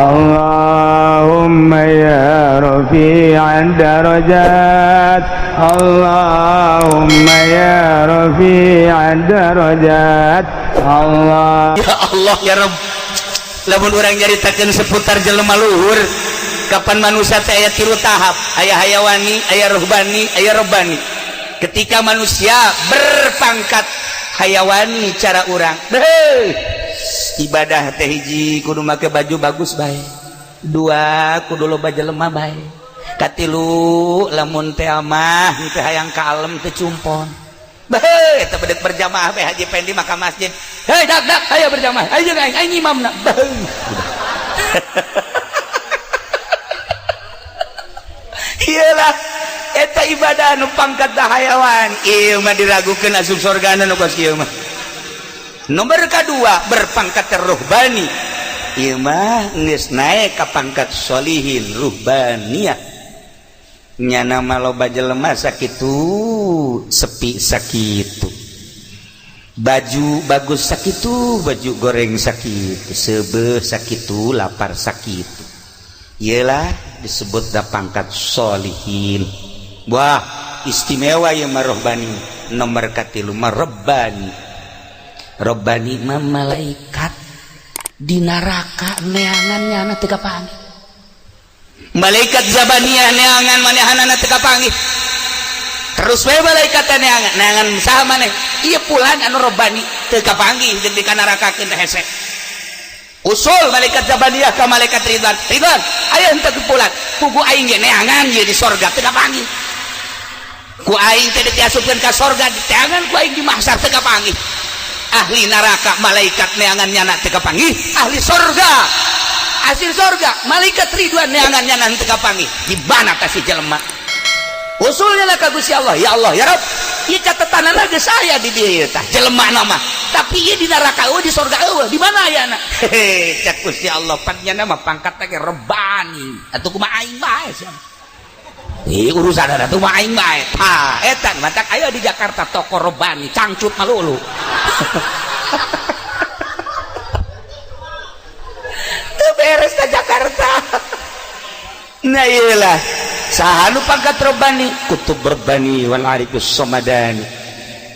Allahumma ya rafi'ad darajat. Allahumma ya rafi'ad darajat. Allah. Ya Allah ya Rabb, lamun urang nyaritakeun seputar jelema luhur, kapan manusia teh aya tilu tahap, aya hayawani, aya ruhbani, aya robbani. Ketika manusia berpangkat hayawani, cara urang beuh, ibadah teh hiji kudu make baju bagus bae, dua kudu loba jelema bae, katilu lamun teh mah teh hayang kalem teh cumpon. Beuh, eta bedek berjamaah bae. Haji Pendi maka masjid, hei dak dak, ayo berjamaah, ayo jeung aing, aing imamna. Beuh, udah. Iyalah, eta ibadah nu pangkat da hayawan ieu mah diragukeun asup sorgana nu kos kieu mah. Nomor kedua berpangkat ruhbani, ieu mah geus naik ka pangkat solihin ruhbaniyah. Nyana mah loba jelema sakitu sepi sakitu, baju bagus sakitu, baju goreng sakitu, seubeuh sakitu, lapar sakitu. Iyalah disebut da pangkat solihin. Wah, istimewa ya mah rohbani. Nomor katilu mah robbani. Robbani mah malaikat di neraka neangan nyana teu kapanggih, malaikat zabaniyah neangan manehanana teu kapanggih. Terus we malaikat teh neangan neangan saha maneh ieu pulan anu robbani teu kapanggih jeung di kanarakakeun teh hese. Usul malaikat zabaniyah ka malaikat Ridwan, "Ridwan, aya henteu pulan kugu aing ge neangan ieu di sorga teu kapanggih ku aing teh diasupkeun ka sorga, diteangan ku aing di mahsyar teu kapanggih." Ahli neraka malaikat neangan nyana teu kapanggih, ahli sorga, hasil sorga, malaikat Ridwan neangan nyana teu kapanggih. Di mana tah si jelema? Usulnya lah ka Gusti Allah, "Ya Allah, ya Rabb, ieu catatanana geus aya di dieu tah jelema nama, tapi ieu di neraka eueuh, di sorga eueuh, di mana ayana?" Hehe, cak Gusti Allah, "Pan nyana mah pangkat teh rebani, atuh kumaha aing bae sia. Ih, urusan ada tuh mah aing bae." Tah, eta matak aya di Jakarta toko robani, cangcut malulu. Teu beres ka Jakarta. Nah, iyalah. Saha nu pangkat robani? Kutub Rabbani wal arifus somadani.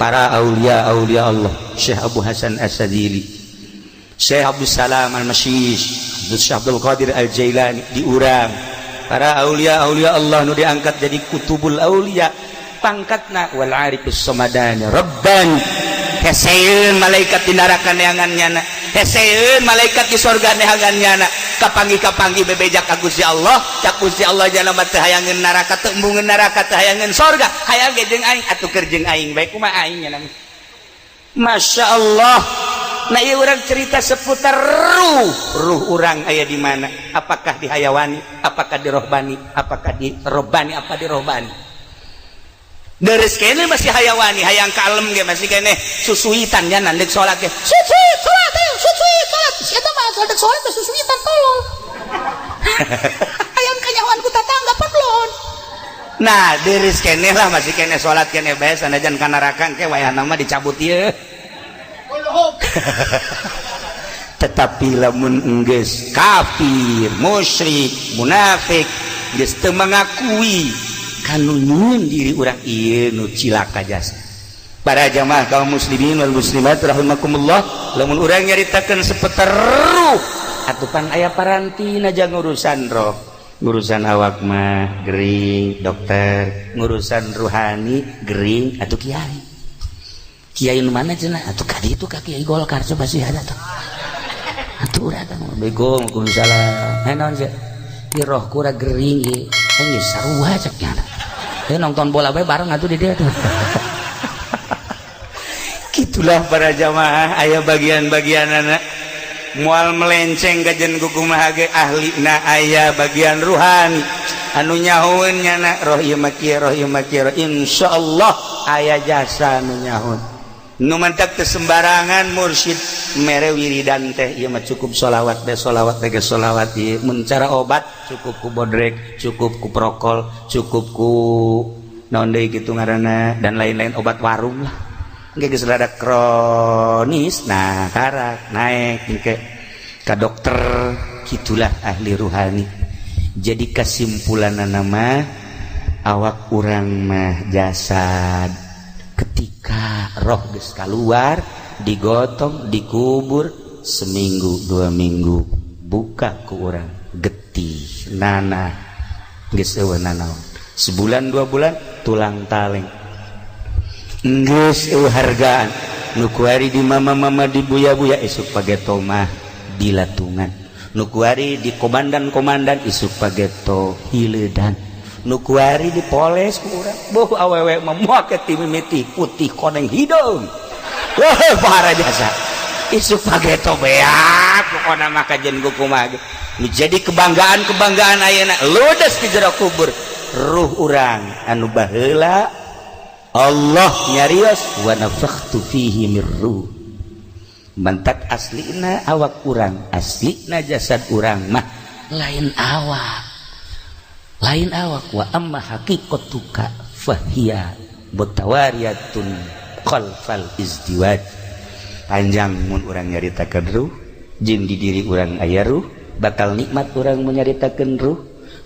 Para aulia aulia Allah, Syekh Abu Hasan As-Sadili, Syekh Abdul Salam Al-Masyish, Syekh Abdul Qadir Al-Jailani diurang. Para aulia aulia Allah nu diangkat jadi kutubul aulia pangkatna wal arifus somadani rabbani. Heseun malaikat di neraka neangan nyana, heseun malaikat di sorga neangan nyana. Kapanggih kapanggih bebeja ka Gusti Allah. Cak Gusti Allah, "Jana mah teu hayangeun neraka, teu embungeun neraka, teu hayangeun sorga, hayang ge jeung aing, atuh keur jeung aing bae." Kumaha aing nya? Masya Allah. Nah, ieu urang cerita seputar ruh. Ruh urang aya di mana? Apakah di hayawani, apakah di rohbani, apakah di robbani, apa di rohbani? Deres kene masih hayawani, hayang kalem ge masih kene susuitan nya nandek salat ge. Susuit salat, ayo susuit salat. Eta mah salat salat teh susuitan, tolol. Hayang kanyahoan ku tatangga padlon. Nah, deres kene lah masih kene salat kene bae sanajan ka neraka ke wayahna mah dicabut ieu. Tetapi lamun enggeus kafir, musyrik, munafik, geus teu mengakui kanu nyieun diri urang, ieu nu cilaka jasa. Para jamaah kaum muslimin wal muslimat rahimakumullah, lamun urang nyaritakeun seputar ruh, atuh pan aya parantina jang urusan roh. Ngurusan awak mah gering dokter, ngurusan ruhani gering atuh kiai. Kiai nu mana cenah? Atuh ka ditu ka Kiai Golkar, coba sih ada tuh. Atuh urang teh bego. Waalaikumsalam. Heh, naon sih? Ieu roh kura gering ieu. Geus sarua cek nyana. Heuh, nonton bola bae bareng atuh di dieu tuh. Gitulah para jamaah, aya bagian-bagian anak mual melenceng kajen kukumaha ge ahlina aya bagian ruhani anu nyahoeun nyana roh ieu mah kieu, roh ieu mah kieu. Insyaallah aya jasa nu nyahoeun. Nu mantak teu sembarangan mursyid mere wiridan teh ieu mah, cukup sholawat deh, sholawat teh, sholawat ieu mun cara obat cukup ku bodrek, cukup ku prokol, cukup ku naon deui kitu ngaranna, dan lain-lain obat warung lah. Engke geus rada kronis, nah karak naik engke ka dokter. Gitulah ahli ruhani. Jadi kesimpulan nama, awak urang mah jasad. Ketika roh geus keluar, digotong, dikubur, seminggu 2 minggu buka ku urang getih, nanah, geus euweuh nanaon. Sebulan 2 bulan tulang taleng, geus euweuh hargaan. Nu kuari di mama-mama, di buya-buya, isuk pageto mah dilatungan. Nu kuari di komandan-komandan, isuk pageto hileudan. Nu kuari dipoles ku urang. Boh, awewe mah moal ti mimiti putih, koneng, hidung, wah, parah jasa, isuk pageto beak. Pokona mah kajen kumaha nu jadi kebanggaan-kebanggaan ayeuna ludes di jero kubur. Ruh urang anu baheula Allah nyarios, "Wa nafakhtu fihi mir ruh." Mantak aslina awak urang, aslina jasad urang mah lain awak, lain awak. Wa amma haqiqatuka fahiya mutawariyatun khalfal izdiwaj. Panjang mun urang nyaritakeun ruh jeung di diri urang aya ruh. Bakal nikmat urang menyaritakeun ruh,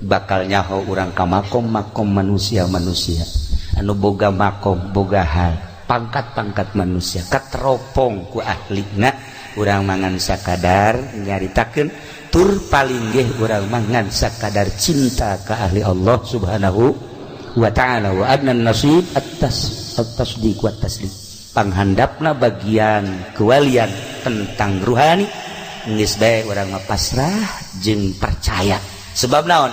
bakal nyaho urang ka makom-makom manusia-manusia anu boga makom, boga hal, pangkat-pangkat manusia, kateropong ku ahlina. Urang mangan sakadar nyaritakeun, tur paling geh urang mangan sakadar cinta ka ahli Allah Subhanahu wa Ta'ala. Wa adnan nasib atas at-tasdiq wa taslim. Panghandapna bagian kewalian tentang ruhani, geus bae urang mah pasrah jeung percaya. Sebab naon?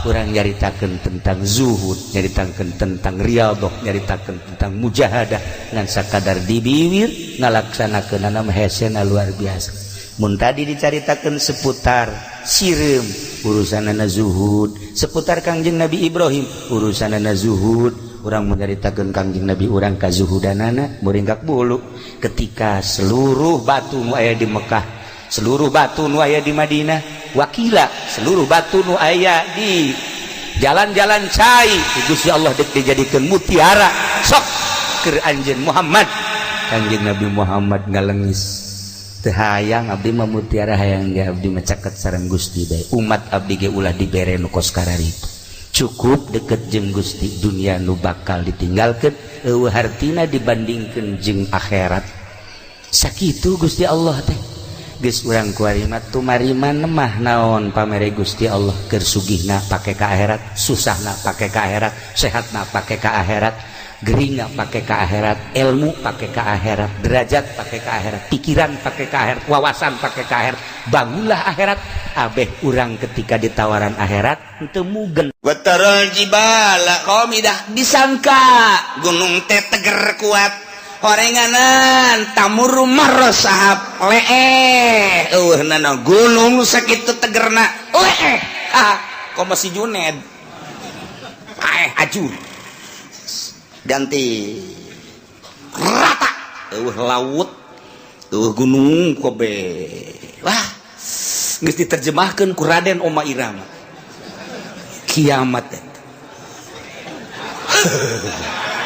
Urang nyaritakeun tentang zuhud, nyaritakeun tentang riyadhah, nyaritakeun tentang mujahadah, ngan sakadar di bibir, ngalaksanakeunana mah hesena luar biasa. Mun tadi dicaritakeun seputar sireum, urusanana zuhud. Seputar Kangjeng Nabi Ibrahim, urusanana zuhud. Urang menyaritakeun Kangjeng Nabi urang kazuhudanana muringkak bulu. Ketika seluruh batu nu aya di Mekah, seluruh batu nu aya di Madinah, wakila seluruh batu nu aya di jalan-jalan cai, Gusti Allah dek dijadikan mutiara, sok keur anjeun Muhammad, Kangjeng Nabi Muhammad ngalengis, "Teu hayang abdi mah mutiara, hayang ge abdi mah caket sareng Gusti bae. Umat abdi ge ulah dibere nu kos kararitu, cukup deket jeung Gusti. Dunia nu bakal ditinggalkeun euweuh hartina dibandingkeun jeung akhirat." Sakitu Gusti Allah teh. Geus urang kuari mah tumarima mah naon pamere Gusti Allah. Keur sugihna pake ka akhirat, susahna pake ka akhirat, sehatna pake ka akhirat, geringna pake ka akhirat, ilmu pake ka akhirat, derajat pake ka akhirat, pikiran pake ka akhirat, wawasan pake ka akhirat. Bangunlah akhirat. Abeh urang ketika ditawaran akhirat teu mugen. Wataral jibala qamidah, disangka gunung teh teger kuat, horenganan tamurru marra sahab, leeh, euweuh nana. Gunung sakitu tegerna leeh. Ah, komo si Juned paeh, ajur, ganti rata, euweuh laut, euweuh gunung kobe. Wah, geus diterjemahkeun ku Raden Oma Irama, kiamat eta.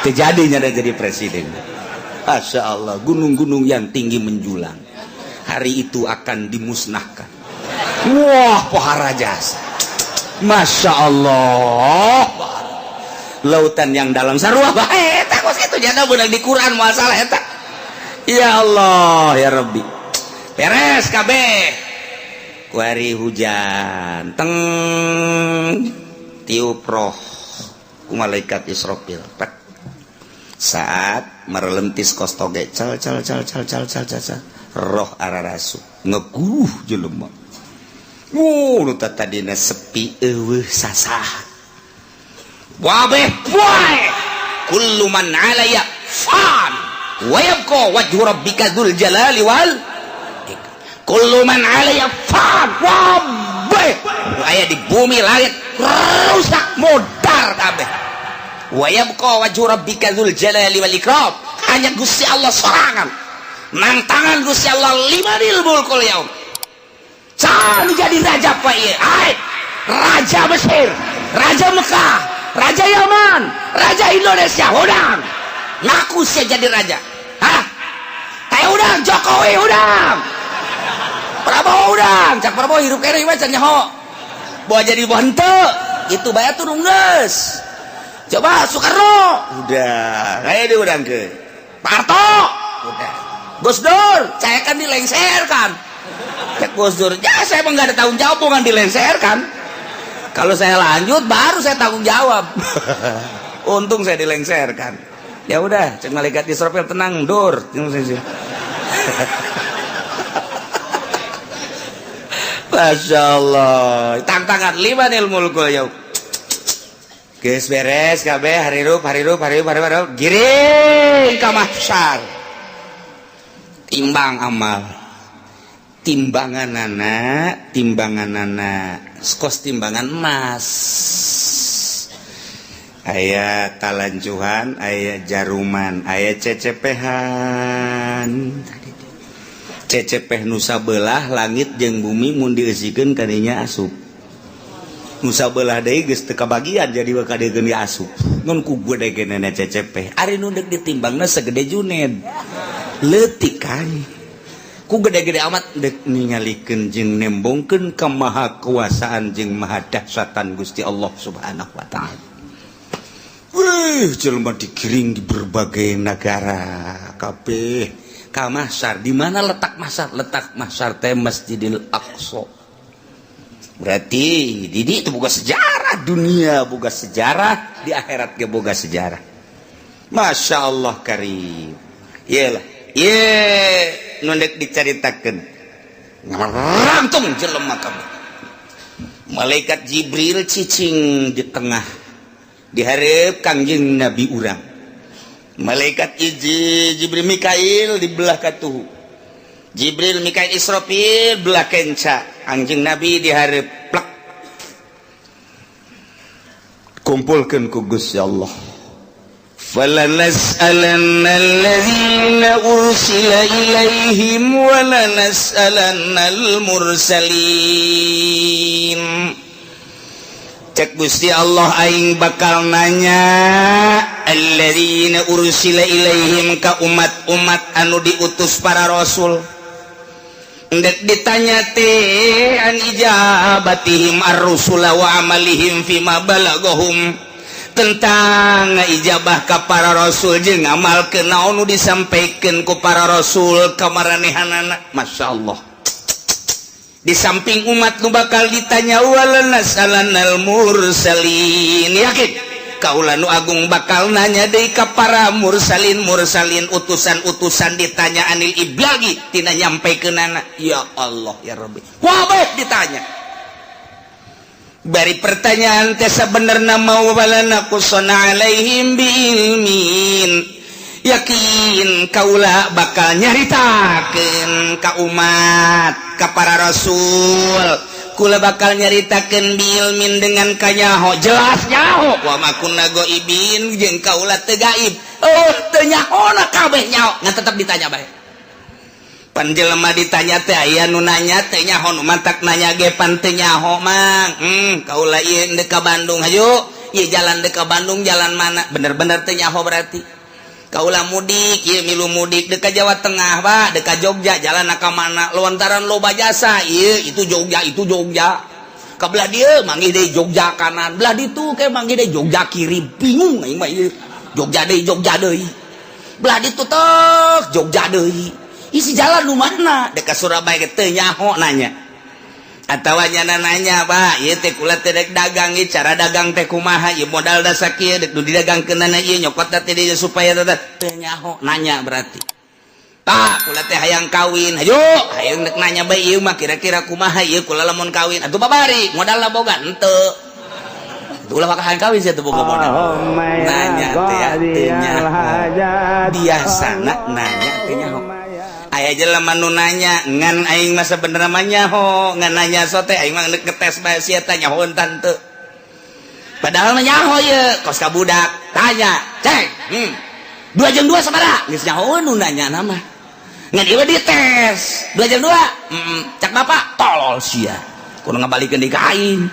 Terjadinya dan jadi presiden. Masya Allah, gunung-gunung yang tinggi menjulang hari itu akan dimusnahkan. Wah, pohara jasa. Masya Allah, lautan yang dalam sarua bae eta kos kitu jana beunang di Quran, masalah eta. Ya Allah, ya Rabbi. Beres kabeh. Kuari hujan teng, tiup roh ku malaikat Israfil. Pek. Saat merelentis kos toge, cal cal cal cal cal cal cal cal, roh ararasu ngeguh jelema. Wuh, nu tadina sepi, euweuh sasah, wabeh poe. Kullu man alaya fan wa yabqa wajhu rabbika dzul jalali wal ikram. Kullu man alaya fan, wabeh nu aya di bumi, langit rusak, modar kabeh. Wa yabqa wajhu rabbika dzul jalali wal ikram, hanya Gusti Allah sorangan nang tangan Gusti Allah. Limanil mulkul yaum. Can jadi raja pak ieu? Ai raja Mesir, raja Mekah, raja Yaman, raja Indonesia, udang ngaku sia jadi raja. Hah, teh udang Jokowi udang. Prabowo udang, cak Prabowo hirup keneh mah can nyaho. Bawa jadi bawa henteu. Itu bae tuh geus. Coba Soekarno, udah, kayak diundang ke. Pak Harto, udah. Gus Dur, saya kan dilengserkan. Cek Gus Dur, ya saya emang nggak ada tanggung jawab, bukan dilengserkan. Kalau saya lanjut, baru saya tanggung jawab. Untung saya dilengserkan. Ya udah, cek malaikat Israfil tenang, dur. Masya Allah. Tantangan limanil mulkul yaum. Geus beres kabeh harirup harirup harirup harirup harirup giring ka mahsyar. Timbang amal. Timbanganana, timbanganana kos timbangan emas. Aya talancuhan, aya jaruman, aya cecepehan. Cecepeh nusa belah langit jeung bumi mun dieusikeun kadinya asup. Nusa belah deui geus teu kabagian jadi bakal dieun asup. Ngan ku gede-gedena cecepeh. Ari nu deuk ditimbangna segede Juned. Leutik kan. Ku gede-gede amat deuk ningalikeun jeung nembongkeun kemahakuasaan jeung maha dahsyatan Gusti Allah Subhanahu wa taala. Wih, jelema digiring di berbagai negara kabeh ka mahsyar. Di mana letak mahsyar? Letak mahsyar teh Masjidil Aqsa. Berarti di itu boga sejarah dunia, boga sejarah di akhirat ge boga sejarah. Masya Allah karim. Iyalah, ye nu dek dicaritakeun. Ngarantung jelema kabeh. Malaikat Jibril cicing di tengah dihareup Kangjeng Nabi urang. Malaikat hiji Jibril Mikail di belah katuhu. Jibril Mikail Israfil belah kenca. Anjing Nabi dihareup plek. Kumpulkeun ku Gusti Allah. Falanas'alanna alladzina ursila ilaihim wa lanas'alannal mursalin. Cek Gusti Allah aing bakal nanya alladzina ursila ilaihim ka umat-umat anu diutus para rasul. Ndek ditanya teh an ijabatihim ar-rusula wa amalihim fima balagahum, tentang ijabah ka para rasul jeung ngamalkeun naon nu disampaikeun ku para rasul ka maranehanana. Masya Allah. Di samping umat nu bakal ditanya walanas'alannal mursalin, yakin kaula nu agung bakal nanya deui ka para mursalin mursalin utusan-utusan, ditanya anil iblagi tina nyampaikeunana. Ya Allah ya Rabbi, wabeh ditanya. Bari pertanyaan teh sabenerna mau walana qusana alaihim biilmin, yakin kaula bakal nyaritakeun ka umat ka para rasul. Kula bakal nyaritakeun biilmin dengan kanyaho, jelas nyaho, wa ma kunna ghaibin jeung kaula teu gaib. Oh, teu nyahona kabeh nyaho, ngan tetep ditanya bae. Pan jelema ditanya teh aya nu nanya teh nyaho, nu mantak nanya ge pan teu nyaho, Mang. Kaula ieu deuk ka Bandung, hayu ieu jalan deuk ka Bandung jalan mana? Bener-bener teu nyaho berarti. Kaula mudik ieu milu mudik deuk ka Jawa Tengah, Pak, deuk ka Jogja, jalan ka mana? Lontaran loba jasa ieu itu Jogja, itu Jogja. Ka belah dieu manggih deui Jogja kanan, belah ditu ke manggih deui Jogja kiri, bingung aing mah ieu. Jogja deui, Jogja deui. Belah ditu tek Jogja deui. Isi jalan nu mana? Deuk ka Surabaya ge teu nyaho nanya. Atawa nyana nanya, Pak, ieu teh kula teh dek dagang ieu cara dagang teh kumaha? Ieu modal da sakieu dek nu didagangkeunana ieu nyokot teh dieu supaya teh nyaho nanya berarti. Pak, kula teh hayang kawin. Hayu, hayang dek nanya bae ieu mah kira-kira kumaha ieu kula lamun kawin. Atuh babari, modalna boga henteu. Atuh ulah bakal hayang kawin sia teu boga modal. Nanya teh ya teu nyaho. Biasana nanya teu nyaho. Aya jelema nu nanya ngan aing mah sabenerna mah nyaho, ngan nanya sote aing mah geus ngetes bae sia teh nyaho tante. Padahal mah nyaho ieu kos ka budak tanya, "Cek, 2 jeung 2 sabaraha?" Geus nyaho nu nanya nama. Ngan ieu dites, 2 jeung 2. Cak bapak, tolol sia. Kudu ngabalikeun deui ka aing.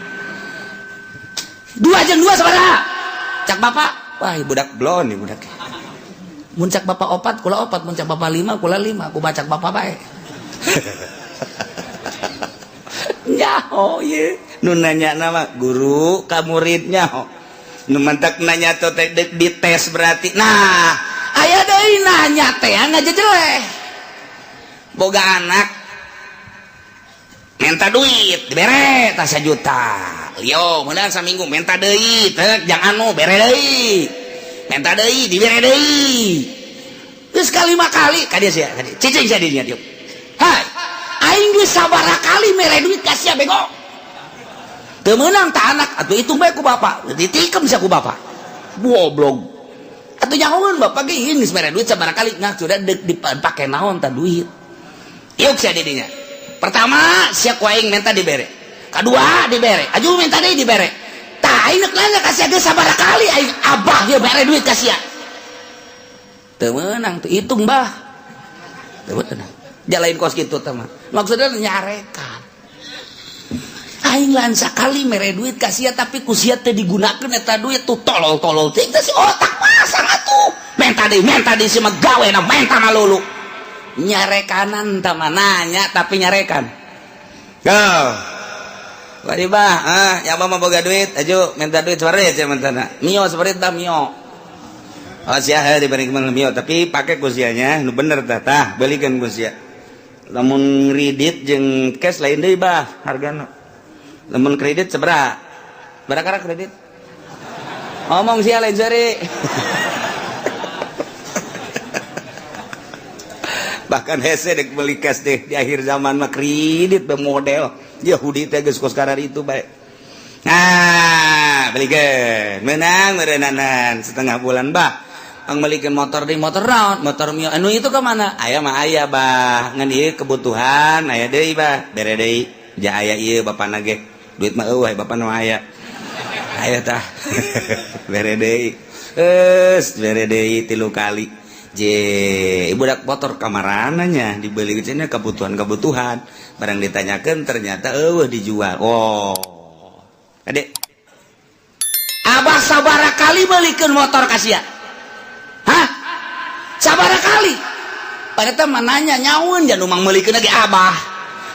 2 jeung 2 sabaraha? Cak bapak, wah budak blon nih budak. Mun cak bapak opat, kula opat, mun cak bapak lima, kula lima, aku baca bapak bae. Nyaho ye nu nanya nama guru ka murid nyaho nu mantak nanya tuh teh dites berarti. Nah, aya deui nanya teh ngajejeleh. Boga anak minta duit, dibere tas 1 juta. Lio meunang saminggu, minta deui teh jangan anu, bere deui, minta deui, dibere deui. Terus kali lima kali ka dia sia, ka dia cicing sia dinya dieu. Hai, aing geus sabaraha kali mere duit ka sia, bego, teu meunang. Ta anak atuh hitung bae ku bapak, ditikem sia ku bapak. Goblok atuh, nyahoeun bapak ge ieu geus mere duit sabaraha kali. Nah, sudah dipake naon ta duit? Yuk sia di dinya. Pertama sia ku aing minta dibere, kedua dibere, aju minta deui dibere. Tah, aing neuk nanya ka sia, geus sabaraha kali aing abah ieu mere duit ka sia teu meunang? Tuh hitung bah, teu meunang. Jalain kos kitu teh mah maksudnya nyarekan aing lan sakali mere duit ka sia, tapi ku sia teh digunakeun eta duit. Tuh tolol-tolol teh si otak pasang atuh, menta deui, menta deui, si mah gawena menta malulu. Nyarekanan tah mah, nanya tapi nyarekan. Go. Wadi bah, ah, ya mah boga duit, aju minta duit separit ya minta. Mio separit bah, mio. Oh sia diberi mio, tapi pakai ku sianya nu bener tah, tah belikan ku sia. Lamun kredit jeung cash lain deui bah hargana. Lamun kredit sabaraha? Berapa kredit? Ngomong sia, lain seri. Bahkan hese dek beli cash deh di akhir zaman mah, kredit be model Yahudi teh geus kos itu bae. Nah, belikeun menang meureunanan setengah bulan bah. Ang belikan motor di motor naon? Motor Mio. Anu itu ke mana? Aya mah aya bah, ngan ieu kebutuhan aya deui bah, bere deui. Ja aya ieu bapana ge. Duit mah eueuh, bapana mah aya. Aya tah. Bere deui. Geus bere deui tilu kali. Je, budak motor kamarananya dibeli cenah kebutuhan-kebutuhan. Barang ditanyakan ternyata eueuh, dijual. Oh. Adek. Abah sabara kali belikeun motor ka sia? Hah? Sabara kali? Pada mah nanya nyaun jangan umang meulikeun lagi abah.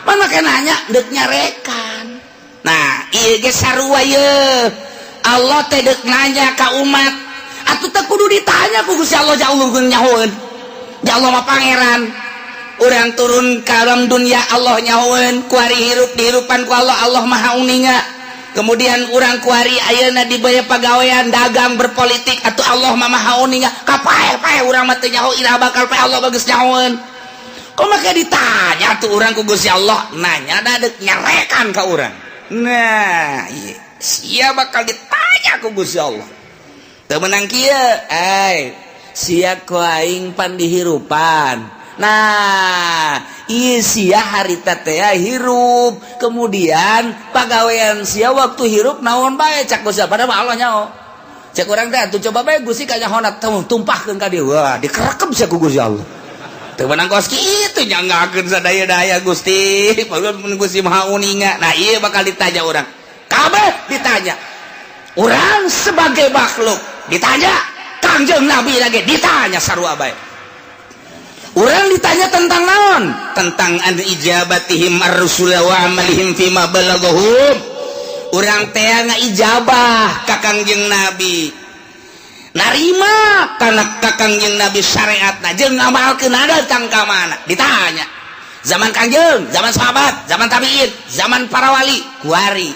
Mana kayak nanya deuk nyarekan. Nah, ieu ge sarua ye. Allah teh deuk nanya ka umat. Atuh teh kudu ditanya ku Gusti Allah, ja Allah nyahoeun. Ja Allah mah pangeran. Urang turun ka alam dunia Allah nyahoeun, kuari hirup dihirupan ku Allah, Allah Maha Uninga. Kemudian urang kuari ayeuna diberi pagawean, dagang, berpolitik, atau Allah mah Maha Uninga. Kapae-pae urang mah teu nyaho iraha bakal pae, Allah bagus nyahoeun. Kok make ditanya tuh urang ku Gusti Allah? Nanya da deuk nyarekan ka urang. Nah, ieu sia bakal ditanya ku Gusti Allah. Teu meunang kieu, ai sia ku aing pan dihirupan. Nah, ieu sia harita teh hirup, kemudian pagawean sia waktu hirup naon bae cak Gusti, padahal mah Allah nyaho. Cek urang teh atuh coba bae Gusti kanyahona tumpahkeun ka dieu. Wah, dikerekep sia ku Gusti Allah. Teu meunang kos kitu, nyanggakeun sadaya-daya Gusti. Padahal Gusti Maha Uninga. Nah, ieu bakal ditanya urang. Kabeh ditanya. Urang sebagai makhluk ditanya, Kangjeng Nabi lagi ditanya sarua bae. Urang ditanya tentang naon? Tentang an ijabatihim ar-rusul wa amalihim fima balaghahum. Urang teh ngaijabah ka Kangjeng Nabi. Narima kana ka Kangjeng Nabi syariatna jeung ngamalkeun datang ka mana? Ditanya. Zaman Kangjeng, zaman sahabat, zaman tabiin, zaman para wali, kuari.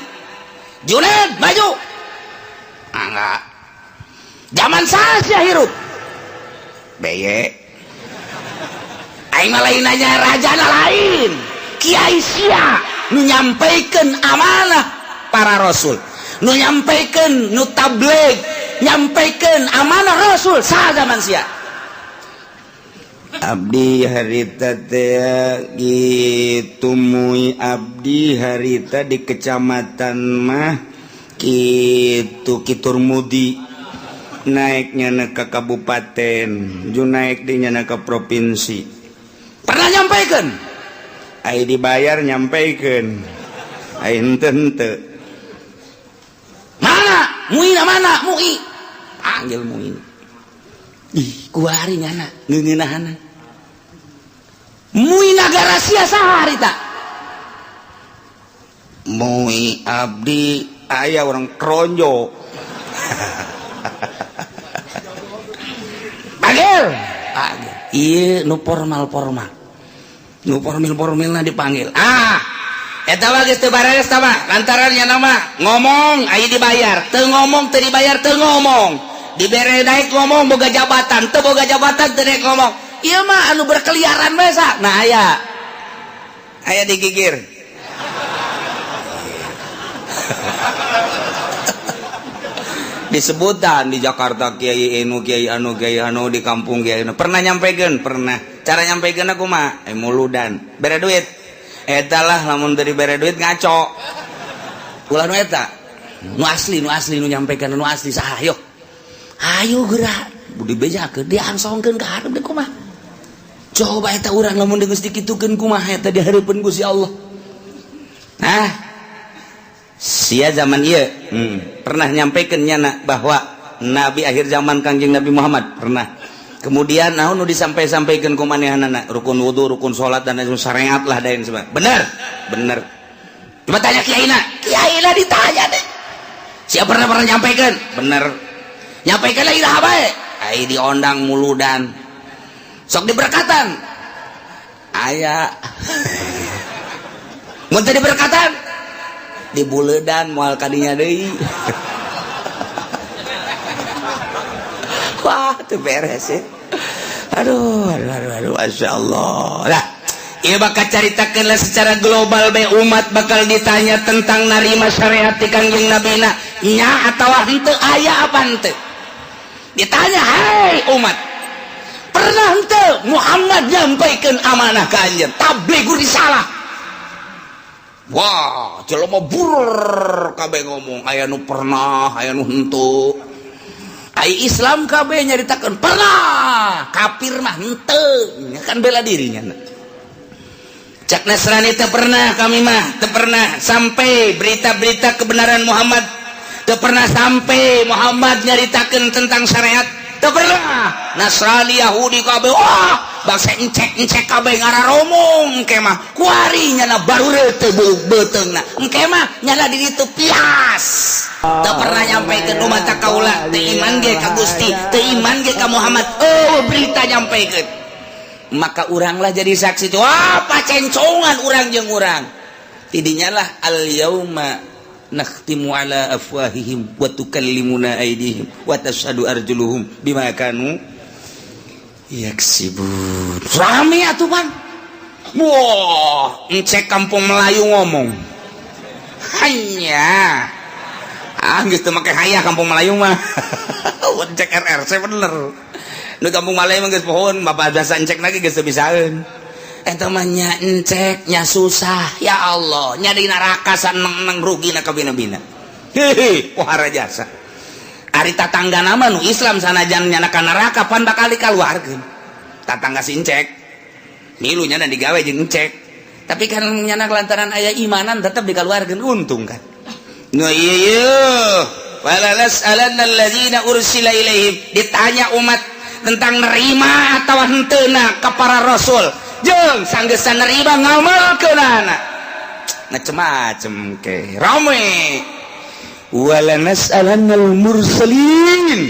Junaid maju. Enggak. Zaman saya hirup. Beye. Aing mah lain nanya raja lain. Kiai sia nu nyampaikan amanah para rasul. Nu nyampaikan, nu tabligh, nyampaikan amanah rasul saha zaman sia? Abdi harita teh gitu mui, abdi harita di kecamatan mah gitu kitur mudi naiknya ke kabupaten ju naik di nyana ke provinsi. Pernah nyampaikan? Ai dibayar nyampaikan, ai henteu henteu. Mana MUI, mana MUI? Panggil MUI. Ih, kuari nyana ngeungeunahana MUI nagara sia saha harita? Mui abdi aya orang kronjo. Panggil. Panggil. Ieu nu formal-formal. Nu formal-formalna dipanggil. Ah, eta mah geus teu bareres tah mah, lantaran nya nama ngomong aya dibayar, teu ngomong teu dibayar teu ngomong. Dibere naik ngomong boga jabatan, teu boga jabatan teu naik ngomong. Ieu mah anu berkeliaran bae sa. Nah aya. Aya digigir. Disebutan di Jakarta kiai anu kiai anu kiai anu di kampung kiai anu. Pernah nyampekeun? Pernah. Cara nyampekeun aku mah muludan. Bere duit. Eta lah lamun teu dibere duit ngaco. Ulah nu eta. Nu asli nu nyampekeun nu asli saha ayo. Ayo geura. Dibejakeun diangsongkeun ka hareup deui kumaha. Coba eta urang lamun geus dikitukeun kumaha eta di hareupeun Gusti Allah. Nah, sia zaman ieu pernah nyampaikan nyana bahwa nabi akhir zaman Kangjeng Nabi Muhammad pernah. Kemudian naon nu disampai-sampaikan ku manehanana rukun wudu, rukun salat dan lain syariat lah dan sebagainya. Bener? Bener. Coba tanya kiaina. Kiaina ditanya deh. Siapa pernah nyampaikan? Bener. Nyampaikan lagi dah bae. Ai diondang muludan. Sok diberkatan. Aya. Mun teu diberkatan dibuledan moal kadinya deui. Wah, teu beres ya. Aduh, aduh, aduh, aduh, Masya Allah. Lah, ieu bakal caritakeun lah secara global bae umat bakal ditanya tentang narima syariat ti Kangjeng Nabina nya atawa henteu aya apa henteu. Ditanya, "Hai umat, pernah henteu Muhammad nyampaikeun amanah ka anjeun tabligh risalah?" Wah, jelema bur kabeh ngomong aya nu pernah, aya nu henteu. Ai Islam kabeh nyaritakeun pernah, kafir mah henteu, kan bela dirinya. Cak Nasrani teu pernah kami mah, teu pernah sampai berita-berita kebenaran Muhammad, teu pernah sampai Muhammad nyaritakeun tentang syariat, teu pernah. Nasrani Yahudi kabeh wah, bangsa encek-encek kabeh ngararomong engke mah kuari nyana baru teu beuteungna. Engke mah nyana di ditu pias. Teu pernah nyampaikan umat kaula teu iman ge ka Gusti, teu iman ge ka Muhammad. Oh, berita nyampaikan. Maka uranglah jadi saksi. Wah, pacencongan urang jeung urang. Tidinya lah al yauma nakhtimu ala afwahihim wa tukallimuna aydihim wa tashhadu arjuluhum bima kanu yaksibun. Rame atuh pan. Wah, encek kampung Melayu ngomong. Hanya ah geus teu make hayah kampung Melayu mah. Encek RRC bener. Nu kampung Melayu mah geus pohon, bapak biasa encek lagi geus teu bisaeun. Eta mah nya encek nya susah. Ya Allah, nya di neraka saneng-neng rugina kabina-bina. Hehe, wahara jasa. Ari tatangga nama nu Islam sanajan nyana ka neraka pan bakal dikaluarkeun. Tatangga si encek. Milu nyana digawe jeung encek. Tapi kan nyana lantaran aya imanan tetep dikaluarkeun untung kan. Nu ieu ieu. Wala nas'alanna alladzina ursila ilaihim. Ditanya umat tentang nerima atau henteuna ka para rasul. Jeung sanggeusna nerima ngamalkeunana. Macem-macem ke. Rame. Wala nas'alannal mursalin.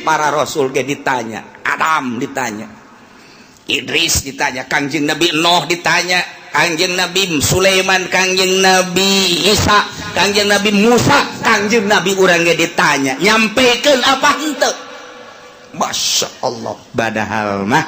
Para rasul ge ditanya, Adam ditanya, Idris ditanya, Kangjeng Nabi Nuh ditanya, Kangjeng Nabi Sulaiman, Kangjeng Nabi Isa, Kangjeng Nabi Musa, Kangjeng Nabi urang ge ditanya, nyampekeun apa henteu? Masya Allah, padahal mah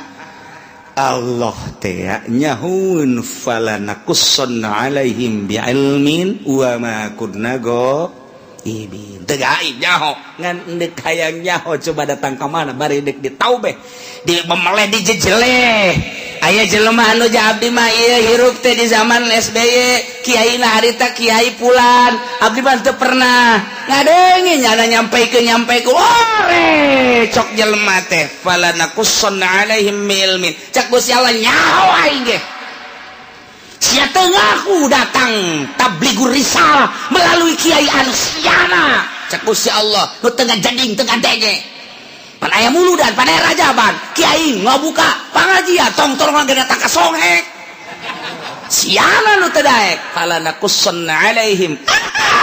Allah teh nyahun falanakussanna alaihim bi'ilmin wa ma kunna ghaibin. Teu gaib nyaho, ngan deuk hayang nyaho coba datang ka mana bari deuk ditaubeh, di memeleh dijejeleh. Aya jelema anu abdi mah ieu hirup teh di zaman SBY, kiai na harita kiai pulan, abdi mah teu pernah ngadenge nyana nyampaikeun nyampaikeun. Ore cok jelema teh falanakussanna alaihim ilmin. Cak Gusti Allah nyaho aing ge. Sia teu ngaku datang tablighur risalah melalui kiai anu siana. Cak Gusti Allah nu teu ngajading teu ngadenge. Pan aya muludan, pan aya rajaban, kiai ngabuka pangajian tong tolong ge datang ka songhek. Siana nu teu daek, fala naqussanna alaihim.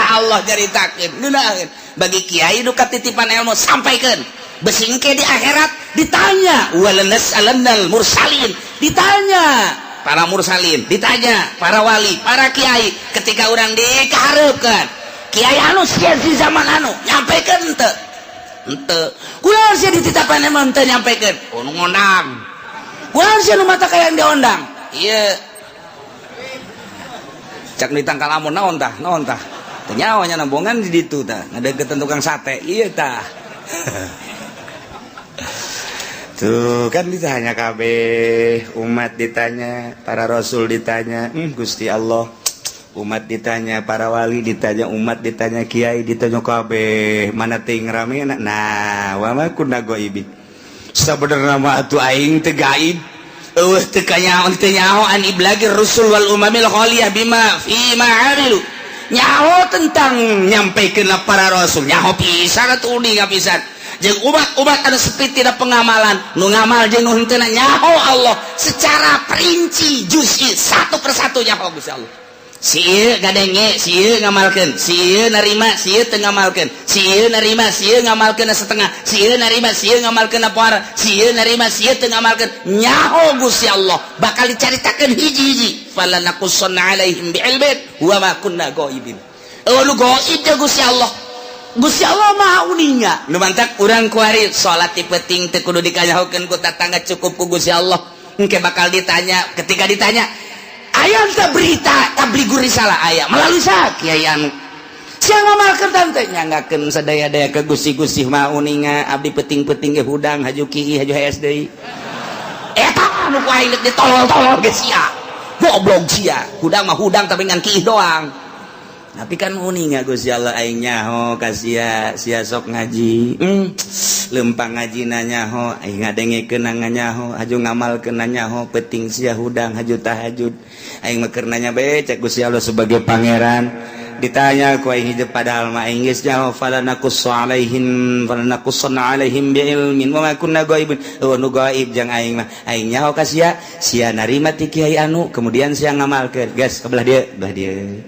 Allah caritakeun ngeunaheun. Bagi kiai nu katitipan ilmu, sampaikan. Bisi engke di akhirat ditanya, walanas'alannal mursalin, ditanya para mursalin, ditanya para wali, para kiai. Ketika orang dikahareupeun, kiai anu sia di zaman anu nyampaikan henteu? Henteu. Kunaon sia dititapan emang henteu nyampaikan? Oh, nu ngondang. Kunaon sia nu mata kaya yang diondang? Iya, cak di tangkal amun naon tah, naon tah, teu nyawa nya nambongan di ditu tah, ngadeukeutan tukang sate iya tah. Tuh kan ditanya kabeh, umat ditanya, para rasul ditanya, Gusti Allah, umat ditanya, para wali ditanya, umat ditanya, kiai ditanya kabeh, mana ting rame. Nah, wa ma kunna ghaibin. Sabenerna mah atuh aing teu gaib. Eueuh, teu kanyaho, teu nyaho an iblagir rusul wal umamil khaliyah bima fi ma amilu. Nyaho tentang nyampaikeun para rasul, nyaho pisan atuh, uninga pisan. Jeung umat-umat anu sepi tidak pengamalan, nu ngamal jeung nu henteu, nyaho Allah secara perinci, juz'i, satu persatu nyaho Gusti Allah. Si ieu ngadenge, si ieu ngamalkeun, si ieu narima, si ieu teu ngamalkeun, si ieu narima, si ieu ngamalkeun setengah, si ieu narima, si ieu ngamalkeun poara, si ieu narima, si ieu teu ngamalkeun. Nyaho Gusti Allah, bakal dicaritakeun hiji-hiji. Fala naqussanna alaihim bi'ilmin wa ma kunna ghaibin. Eueuh nu gaib teh Gusti Allah. Gusti Allah Maha uninga. Nu mantak urang kuari salat ti peuting teu kudu dikanyahokeun ku tatangga, cukup ku Gusti Allah. Engke bakal ditanya. Ketika ditanya, aya teu berita tabligur risalah? Aya. Melalui saha? Kiai anu. Sia ngamalkeun tante, nyanggakeun sadaya-daya ke Gusti. Gusti Maha uninga, abdi peuting-peuting ge hudang, haju kieu, haju hees deui. Eta anu ku aing deuk ditolol-tolol ge sia. Goblok sia. Hudang mah hudang, tapi ngan kiih doang. Tapi kan uninga Gusti Allah, aing nyaho ka sia, sia sok ngaji. Lempang ngaji nyaho, aing ngadengekeun nyaho, haju ngamalkeun nyaho, peuting sia hudang, haju tahajud. Aing mah keur nanya bae, cek Gusti Allah sebagai pangeran. Ditanya ku aing hidup, padahal mah aing geus nyaho, fala naqussu alaihim, fala naqussanna alaihim bi ilmin wa ma kunna ghaibin. Oh, nu gaib jang aing mah. Aing nyaho ka sia, sia narima ti kiai anu, kemudian sia ngamalkeun. Gas ke belah dieu, belah dieu.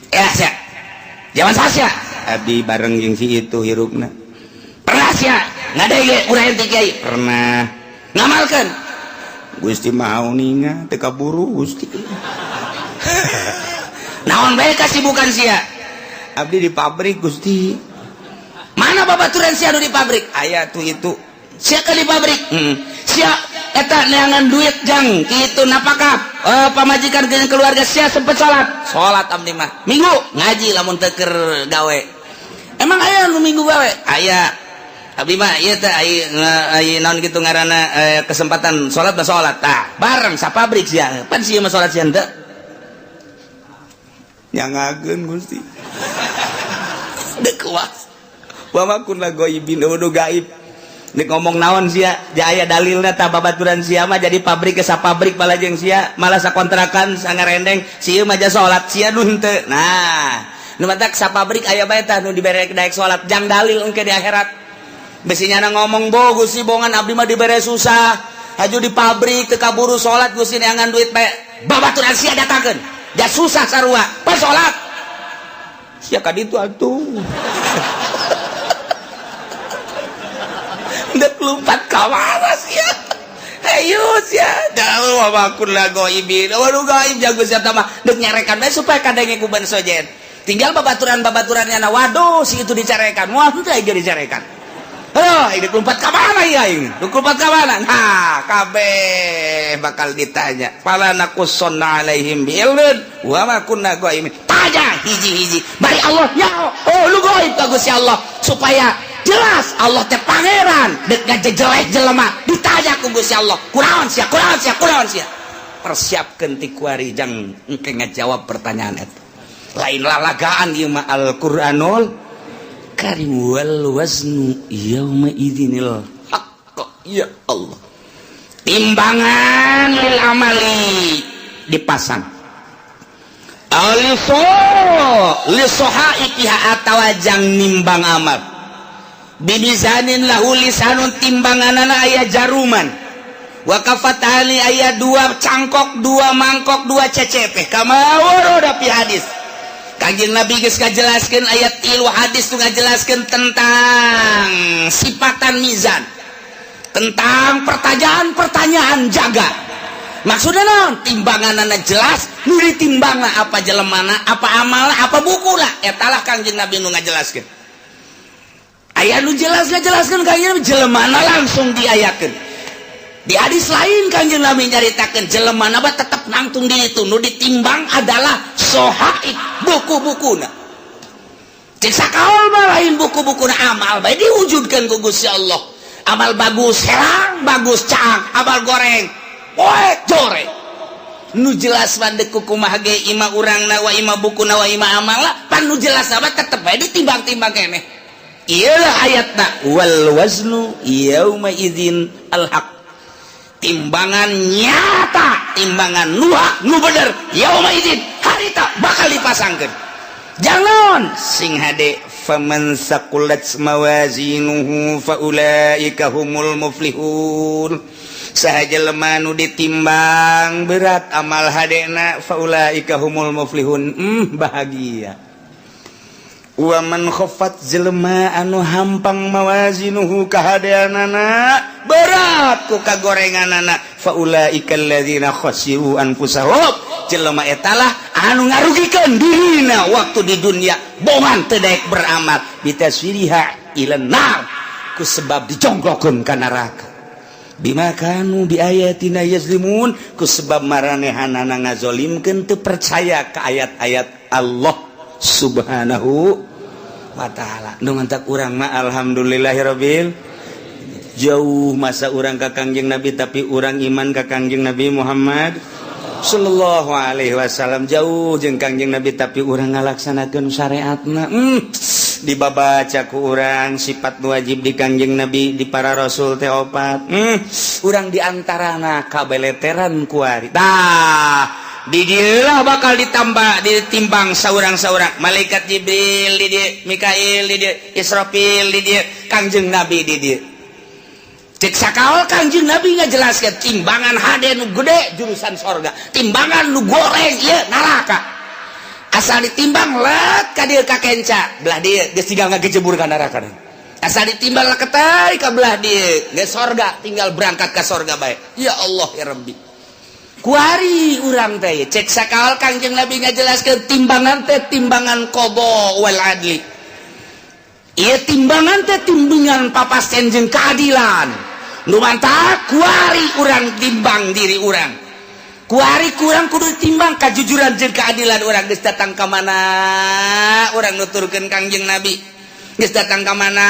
Ya, sia. Zaman sia. Abdi bareng jeung si itu hirupna. Pernah sia ngadenge urang ti kiai? Pernah. Ngamalkeun? Gusti Maha uninga, teu kaburu, Gusti. Naon bae kasibukan sia? Abdi di pabrik, Gusti. Mana babaturan sia anu di pabrik? Aya tuh itu. Sia ke di pabrik? Hmm. Sia eta neangan duit jang kitu napakah pamajikan ke keluarga, sia sempet salat? Salat abdi mah. Minggu ngaji lamun teu keur gawe. Emang aya nu minggu gawe? Aya. Abdi mah ieu teh ai naon kitu ngaranna, kesempatan salat mah salat. Tah, bareng sa pabrik sia. Pan sia mah salat, sia henteu. Nyangakeun, Gusti. Dek kuas. Wa ma kunna ghaibin, nu gaib. Nek ngomong naon sia, jaya dalilna tah babaturan sia mah jadi pabrik ke sa pabrik malah jeung sia, malah sakontrakan sangarendeng, sia mah ja salat, sia nu henteu. Nah, nu matak sa pabrik aya bae tah nu dibere daek salat, jang dalil engke di akhirat. Besi nyana ngomong, "Bo Gusti, bongan abdi mah dibere susah. Haju di pabrik teu kaburu salat, Gusti, neangan duit bae." Babaturan sia datangkeun. Ja susah sarua, pas salat. Sia ka ditu atuh. Dek lompat ka mana sia? Ayo sia. Dah wa kunna ghaibin. Waduh, gaib jago sia mah. Dek nyarekan bae supaya kadenge ku ban sojen. Tinggal babaturan-babaturannya na, waduh, si itu dicarekan. Wah, henteu aing dicarekan. Aduh, ini lompat ka mana ya ini? Dek lompat ka mana? Nah, kabeh bakal ditanya. Fala naqussanna alaihim bi ilmin wa ma kunna ghaibin. Tanya hiji-hiji. Bari Allah ya, oh lu gaib ka Gusti Allah supaya jelas Allah teh pangeran, dek ngajejelek jelema ditanya ku Gusti Allah, kunaon sia, kunaon sia, kunaon sia. Persiapkeun ti kuari jang engke ngajawab pertanyaan eta. Lain lalagaan ieu mah, Al-Qur'anul Karim. Wal waznu yauma idzinil haqq. Ya Allah, timbangan lil amali dipasang aliso lisohaifiha atawa jang nimbang amal bimizanin lahu lisanun, timbanganana aya jaruman. Wa kafatani aya dua cangkok, dua mangkok, dua cecep. Kama warada fi hadis. Kanjeng Nabi geus ngajelaskeun, ayat tilu hadis tuh ngajelaskeun tentang sifatan mizan, tentang pertanyaan-pertanyaan jaga. Maksudnya naon? Timbanganana jelas, nu ditimbangna apa jelemana, apa amalna, apa bukuna. Eta lah Kangjeng Nabi nu ngajelaskeun. Aya nu jelas ngajelaskeun Kangjeng Nabi, jelemana langsung diayakeun. Di hadis lain Kangjeng Nabi nyaritakeun jelemana mah tetep nangtung di itu, nu ditimbang adalah sohaib, buku-bukuna. Cek sakaol mah lain buku-bukuna, amal bae diwujudkeun ku Gusti Allah. Amal bagus herang, bagus caang, amal goreng poek joreng. Nu jelas mah deuk kumaha ge ima urangna wa ima bukuna wa ima amalna, pan nu jelas mah tetep bae ditimbang-timbang keneh. Iyalah ayatna, wal waznu yauma idzin al haq. Timbangan nyata, timbangan nu hak, nu bener, yauma idzin harita bakal dipasangkeun. Jangan sing hade, faman saqulat mawazinuhu faulaika humul muflihun. Saha jelema nu ditimbang berat amal hadena, faulaika humul muflihun, bahagia. Wa man khaffat, jelema anu hampang, mawazinuhu kahadeanana berat ku kagorenganana, faulaika alladzina khasiru anfusahum, jelema etalah anu ngarugikeun dirina waktu di dunia, bongan teu daek beramal, bitaswiriha ila nar, ku sebab dijongklokeun ka neraka, bima kanu bi ayatina yazlimun, ku sebab maranehanana ngazolimkeun, teu percaya ka ayat-ayat Allah Subhanahu wa ta'ala. Nu mantak urang mah alhamdulillahirabbil, jauh masa urang ka Kangjeng Nabi, tapi urang iman ka Kangjeng Nabi Muhammad sallallahu alaihi wasallam. Jauh jeung Kangjeng Nabi, tapi urang ngalaksanakeun syariatna. Dibabaca ku urang sifat wajib di Kangjeng Nabi, di para rasul teh opat. Urang diantarana kabeleteran kuari. Tah, di dieulah bakal ditambah, ditimbang saurang-saurang. Malaikat Jibril di dieu, Mikail di dieu, Israfil di dieu, Kangjeng Nabi di dieu. Cek sakaol Kangjeng Nabi ngajelaskeun timbangan hade nu gede jurusan sorga, timbangan nu goreng ieu neraka. Asal ditimbang let ka dieu ka kenca, belah dieu geus tinggal ngagejebur ka neraka. Asal ditimbang leketai ka belah dieu geus sorga, tinggal berangkat ka sorga bae. Ya Allah ya Rabbi. Kuari urang teh, cek sakaol Kangjeng Nabi ngajelaskeun timbangan teh timbangan qada wal adli. Ieu timbangan teh timbangan papasten jeung keadilan. Nu mantak kuari urang timbang diri urang. Kuari kurang kudu timbang kajujuran jeung keadilan urang. Geus datang ka mana urang nuturkeun Kangjeng Nabi, geus datang ka mana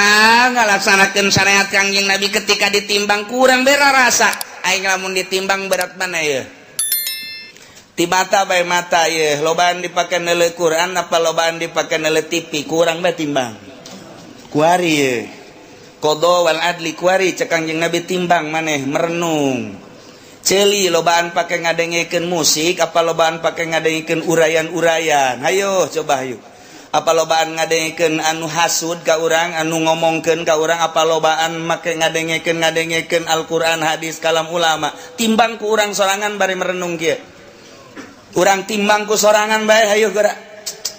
ngalaksanakeun syariat Kangjeng Nabi, ketika ditimbang kurang bera rasa aing lamun ditimbang berat mana ya? Ti mata bae, mata ye lobaan dipake neuleu Quran apa lobaan dipake neuleu TV, kurang bae timbang kuari ye. Qada wal adli kuari cek Kangjeng Nabi timbang maneh merenung. Ceuli lobaan pake ngadengekeun musik apa lobaan pake ngadengekeun uraian-uraian? Hayo coba, hayo. Apa lobaan ngadengekeun anu hasud ka urang, anu ngomongkeun ka urang, apa lobaan make ngadengekeun ngadengekeun Al-Qur'an, hadis, kalam ulama? Timbang ku urang sorangan bari merenung kieu. Urang timbang ku sorangan bae, hayo gerak.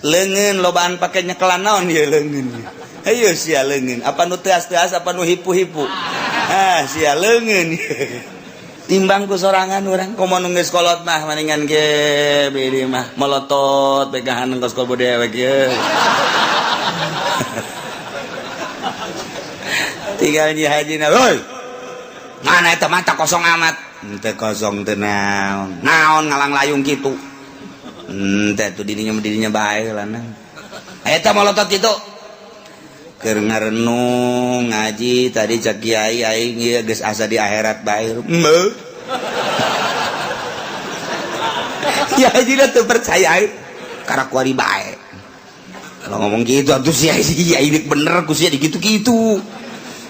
Leungeun lobaan pake nyekelan naon ieu leungeun? Hayo sia, leungeun apa nu teas-teas, apa nu hipu-hipu? Ah sia, leungeun timbang ku sorangan urang. Komo nu geus kolot mah maningan ge bidi mah molotot pegahan kos kobo dewek ye. Tinggal nyi haji na, "Woi, mana eta mata kosong amat?" "Teu kosong, teu naon naon ngalang layung kitu." Teh tuh dirinya dirinya bae lah. Eta molotot kitu keur ngarenung ngaji tadi, cek kiai aing ieu geus asa di akhirat bae. Mbeuh. Ya haji teu percaya aing karena kuari bae. Kalau ngomong gitu atuh sia, iya ini bener ku sia digitu-gitu.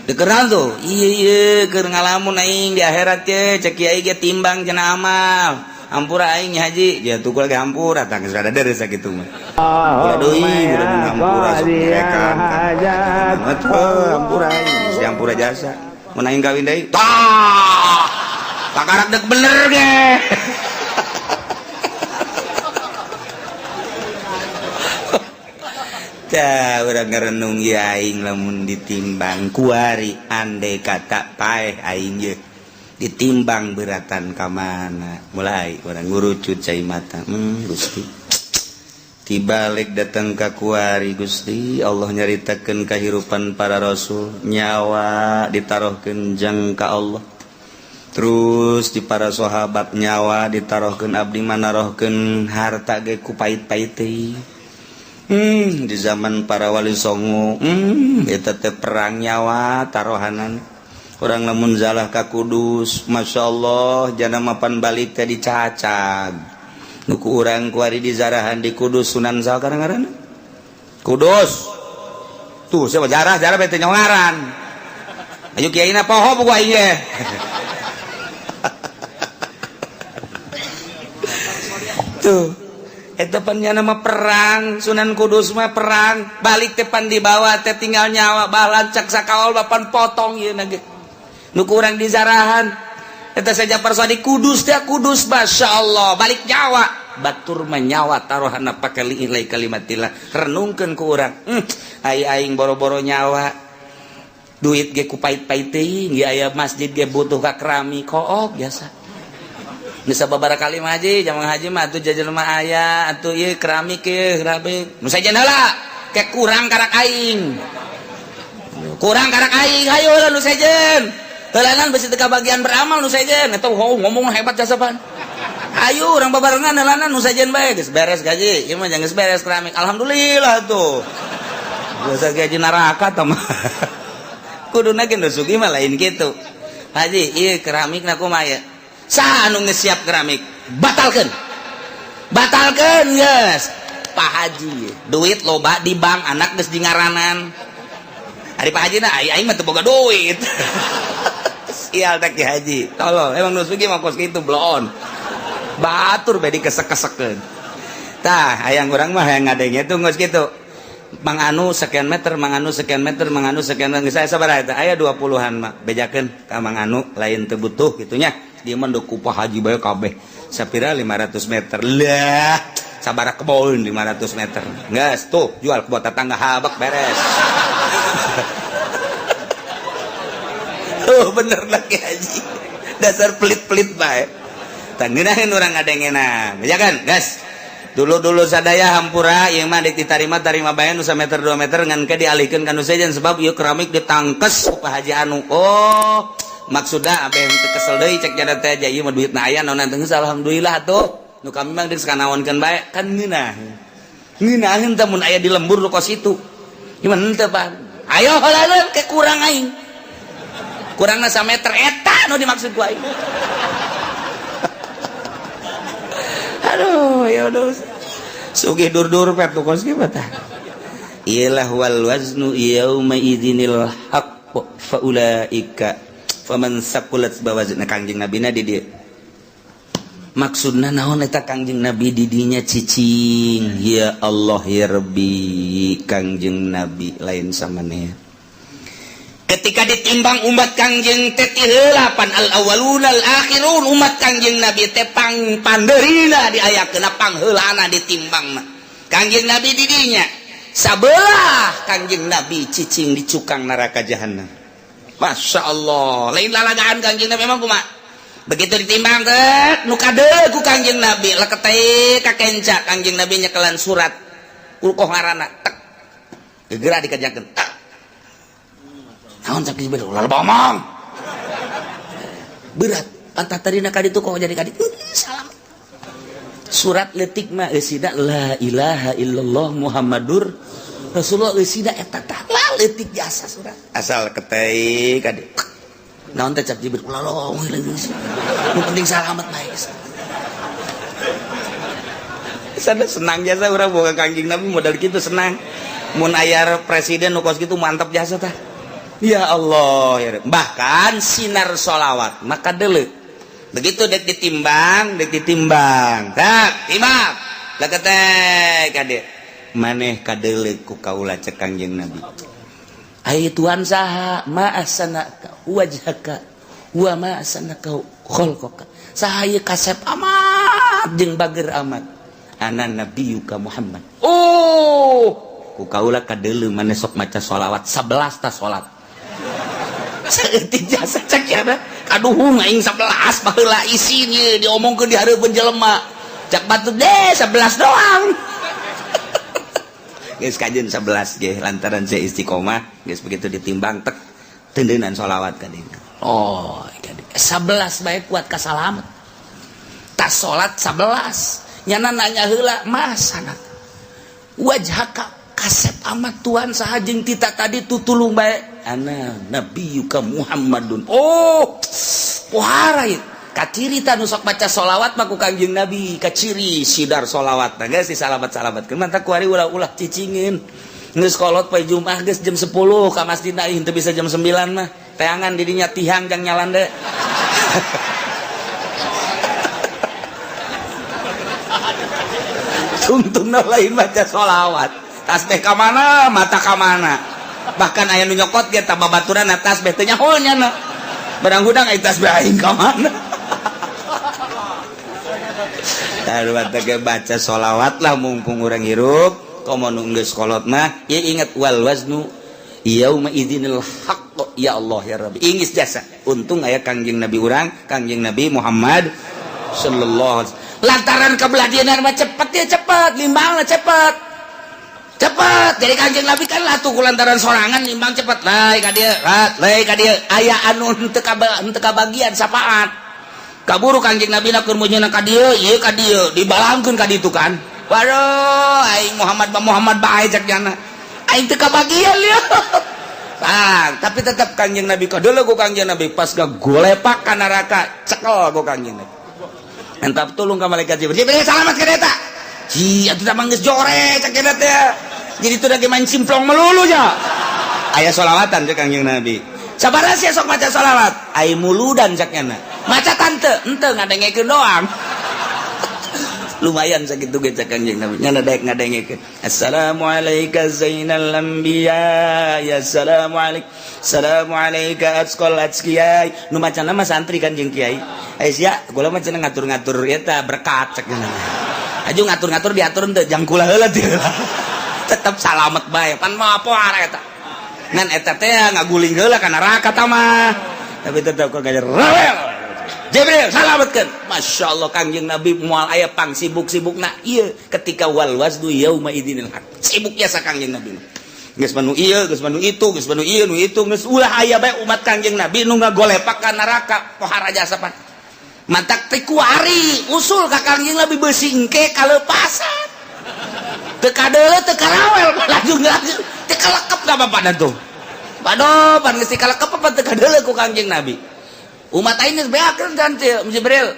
Dikenal tuh, iya iya keur ngalamun aing di akhirat ye, cek kiai ge timbang cenah amal. Hampura aing haji, ya tuh lagi hampura tah geus rada deres sakitu mah. Ulah deui, ulah hampura sok ngerekan. Hampura aing, si hampura jasa. Mun aing kawin deui, tah. Takarak dek bener ge. Tah urang ngarenung ieu aing lamun ditimbang kuari andai kata paeh aing ye ditimbang beratan ka mana. Mulai urang ngurucut cai mata. Gusti. Tibalik datang ka kuari Gusti Allah nyaritakeun kahirupan para rasul nyawa ditaruhkeun jang ka Allah. Terus di para sahabat nyawa ditaruhkeun abdi manarohkeun harta ge ku pait-pait teh. Di zaman para wali songo eta teh perang nyawa tarohanan. Urang lamun zalah ka Kudus, Masya Allah jana mapan balik teh dicacag. Nu ku urang kuari dizarahan di Kudus Sunan saha ngaranna? Kudus. Tuh siapa jarah-jarah bete nyongaran. Ayo kiaina poho buku aing ge. Tuh eta pan nya nama perang Sunan Kudus mah perang balik teh pan dibawa teh tinggal nyawa balancak sakaol bapan potong ieu na ge nu kurang dizarahan eta saja persadi Kudus teh Kudus masyaallah balik nyawa batur mah nyawa taruhanna pake liilai kalimatillah renungkeun ku urang ai aing boro-boro nyawa duit ge ku pait-pait teuing ge aya masjid ge butuh ka keramik kook biasa bisa beberapa kali mah haji jamang haji mah atuh jajan mah aya atuh ieu keramik ieu keramik nu sajen heula ke kurang karak aing ayo heula nu sejen heulanan besi teu kabagian beramal nu sejen eta ngomong hebat jasa pan ayo urang babarengan heulanan nu sejen bae geus beres gaji ieu mah geus beres keramik alhamdulillah tuh biasa gaji neraka tah mah kuduna ge nu sugih mah lain kitu haji ieu keramikna kumaha ieu saha anu geus siap keramik batalkeun batalkeun geus Pak Haji duit loba di bank anak geus dingaranan ari Pak Haji na aing mah teu boga duit sial teh Ki Haji tolol emang nu sugih mah kos kitu bloon batur bae dikesek-kesekeun tah hayang urang mah hayang ngadenge tuh geus kitu Mang Anu sekian meter, Mang Anu sekian meter, Mang Anu sekian meter, geus aya sabaraha eta? Aya 20-an mah bejakeun ka Mang Anu lain teu butuh kitu nya. Dia mah ku Pak Haji bae kabeh. Sapira 500 meter. Lah, sabaraha kebon 500 meter. Geus tuh jual kebon tetangga habek beres. Oh bener lah Ki Haji. Dasar pelit-pelit bae. Tah ngeunaheun urang ngadengena. Bejakeun, geus. Dulu-dulu sadaya hampura ieu mah ditarima tarima bae nu sameter 2 meter ngan ke dialihkeun ka nu sejen sebab ieu keramik ditangkes ku Pak Haji anu. Oh, maksudna abeh teu kesel deui cek jada teh aja ieu mah duitna aya naon teh geus alhamdulillah atuh. Nu kami mah geus kanaonkeun bae kan ngeunah. Ngeunaheun teh mun aya di lembur nu kos itu. Gimana teh Pak? Ayo heula ke kurang aing. Kurangna sameter eta nu dimaksud ku aing. Aduh, ya udah. Sugih dur-dur pet tuh kos kieu tah. Ilah wal waznu yauma idzinil haqq fa ulaika faman saqulat bawazna Kangjeng Nabi na di dieu. Maksudna naon eta Kangjeng Nabi di dinya cicing? Ya Allah ya Rabbi, Kangjeng Nabi lain samaneh. Ketika ditimbang umat Kangjeng teh ti heula pan al awwalun al akhirun umat Kangjeng Nabi teh pang pandeurina diayakeun pangheulana ditimbang mah. Kangjeng Nabi di dinya sabelah Kangjeng Nabi cicing di cukang neraka jahanam. Masya Allah, lain lalagaan Kangjeng Nabi emang kumaha? Begitu ditimbang teh nu kadeul ku Kangjeng Nabi leketeh ka kenca Kangjeng Nabi nyekelan surat ulkoh ngaranna tek gegera dikajakeun tak. Naon cak Jibril ulah bomong. Berat pantat tadina ka ditu kok jadi ka ditu salam. Surat leutik mah eusina la ilaha illallah Muhammadur Rasulullah eusina eta tah la leutik jasa surat. Asal ketei ka ditu. Naon teh cak Jibril ulah lomong nu penting salamet bae. Sana senang jasa urang boga Kangjeng Nabi modal kitu senang. Mun aya presiden nu kos kitu mantap jasa tah. Ya Allah, ya Rabbi. Bahkan sinar sholawat maka deuleu. Begitu dek ditimbang, tak timbang. Leketek kade. Maneh kadeuleu ku kaula cek Kangjeng Nabi. Ai Tuhan saha ma ahsanaka wajhaka wa ma ahsanaka Khalqaka saha ieu kasep amat jeung bager amat ana nabiyuka Muhammad. Oh, ku kaula kadeuleu maneh sok maca sholawat 11 ta salat. Saeutik jasa cek ya kaduhung aing 11 baheula isin ieu diomongkeun di hareupeun jelema. Cak batur deh 11 doang. Geus kajeun 11 ge lantaran saya istiqomah geus begitu ditimbang tek tendeunan sholawat ka dieu. Oh, 11 bae kuat kasalamet. Tas salat 11 nyana nanya heula mas wajhaka kasep amat Tuhan saha jeung tita tadi tutulung bae ana nabiyuka Muhammadun. Oh, pohara ieu kaciri ta nu sok maca sholawat mah ku Kangjeng Nabi kaciri sidar sholawat. Nah geus disalamat-salamatkeun mantap kuari ulah-ulah cicingin geus kolot poe Jumat geus jam 10 ka masjid aing teu bisa jam 9 mah teangan didinya tihang jang nyalande. Tungtungna lain baca sholawat tasbih ka mana mata ka mana bahkan aya nu nyokot ge tambah baturan tasbih teu nyaho nyana barang hudang aya tasbih aing ka mana. Baca sholawat lah mumpung urang hirup komo nu geus kolot mah ieu ingat wal waznu yauma idzinil haqq ya Allah ya Rabbi ingis jasa untung aya Kangjeng Nabi urang Kangjeng Nabi Muhammad sallallahu alaihi wasallam. Lantaran kebeladianan mah cepet ya cepet limbang lah cepet cepet jadi Kangjeng Nabi kan lah tuh lantaran sorangan limbang cepet lai ka dieu lai ka dieu aya anu henteu kabagian syafaat kaburu Kangjeng Nabi na keur meunyeuna ka dieu ieu ka dieu dibalangkeun ka ditu kan. Waduh aing Muhammad ba Muhammad bae cak nyana aing teu kabagian lieu. Bang, tapi tetap Kangjeng Nabi kadeuleu ku Kangjeng Nabi pas gagolepak ka neraka cekel ku Kangjeng Nabi. Entap tulung ka malaikat Jibril. Jibril salamat ka eta. Ci atuh tah geus jore cak eta teh. Jadi teu lagi main simplong melulu nya. Aya sholawatan cek Kangjeng Nabi. Sabaraha sia sok maca sholawat? Ai muludan cak nyana. Maca tante, henteu ngadengekeun doang. Lumayan sakitu ge cek Kangjeng Nabi. Nyana daek ngadengekeun. Assalamualaikum zainal anbiya. Ya assalamualaikum. Assalamualaikum atqal atqiyai. Nu macana mah santri kan jeung kiai. Ai sia kula mah cenah ngatur-ngatur eta berkat cek nyana. Aju ngatur-ngatur diatur henteu jang kula heula teu. Tetep salamet bae. Pan mah poara eta. Ngan eta teh ngaguling heula ka neraka ta mah. Tapi tetep kok gajer rawel. Jibril salametkeun. Masya Allah Kangjeng Nabi moal aya pang sibuk-sibukna ieu ketika wal waznu yauma idzinil haq. Sibuk jasa Kangjeng Nabi. Geus manu ieu, geus manu itu, geus manu ieu nu itu, geus ulah aya bae umat Kangjeng Nabi nu ngagolepak ka neraka pohara jasa pan. Mantak teh kuari usul ka Kangjeng Nabi beusi engke kalepasan. Teu kadeuleu teu karawel laju-laju teu kalekep ka bapak tuh. Waduh, pan geus kalekep apa teu kadeuleu ku Kangjeng Nabi. Umat aing geus beak kan teu Jibril.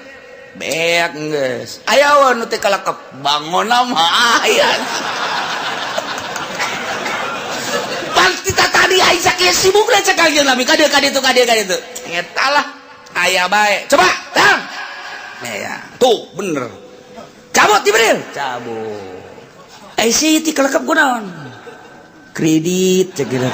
Beak geus. Aya nu teu kalekep bangona mah aya. Pan kita tadi aing sakieu sibukna cek Kangjeng Nabi ka dieu ka ditu ka dieu ka ditu. Eta lah aya bae. Coba, tang. Ya, tuh bener. Cabut Jibril, cabut. Eh si ti kalekep kunaon? Kredit cek kira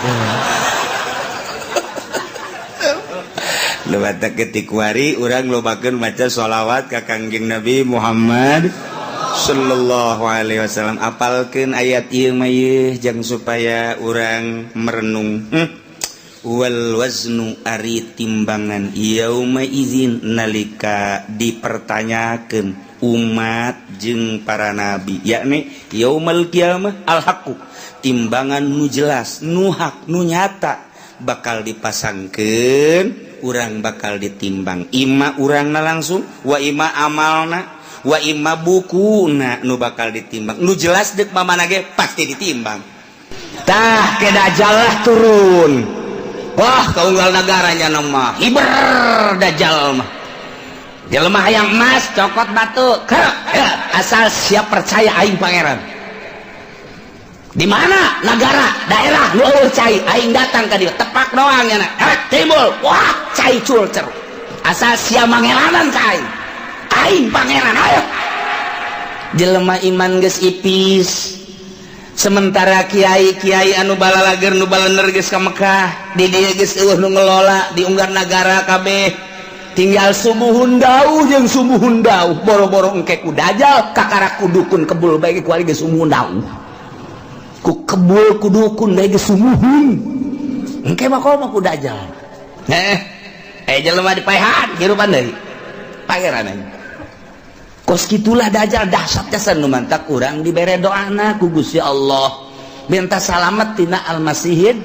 Lewat ketik wari urang lobakeun maca sholawat ka Kangjeng Nabi Muhammad sallallahu alaihi wasallam. Apalkeun ayat ieu mah ieu jang supaya urang merenung. Wal waznu ari timbangan yauma idzin nalika dipertanyakeun umat jeung para nabi yakni yaumal qiyamah al haqqu timbangan nu jelas nu hak nu nyata bakal dipasangkeun urang bakal ditimbang ima urangna langsung wa ima amalna wa ima bukuna nu bakal ditimbang nu jelas deuk mamana ge pasti ditimbang. Tah ke dajjal lah turun. Wah kaunggal negaranya mah hiber dajjal mah jelema hayang emas cokot batu kerek ya, asal siap percaya aing pangeran. Di mana negara daerah nu eueuh cai aing datang ka dieu tepak doang nya timbul wah cai cul cer asal sia mangeranan ka aing aing pangeran ayo. Jelema iman geus ipis sementara kiai-kiai anu balalager nu balener geus ka Mekah di dieu geus eueuh nu ngelola diunggar nagara kabeh. Tinggal sumuhun dauh jeung sumuhun dauh, boro-boro engke ku Dajjal, kakara ku dukun kebul bae ku ge sumuhun dauh. Ku kebul ku dukun bae ge sumuhun. Engke mah komo ku Dajjal. Eh, eh jelema dipaehan hirupan deui. Pangeran aja. Kos kitulah Dajjal dahsyat jasa, nu mantak urang dibere doana ku Gusti Allah. Minta salamet tina Al-Masihid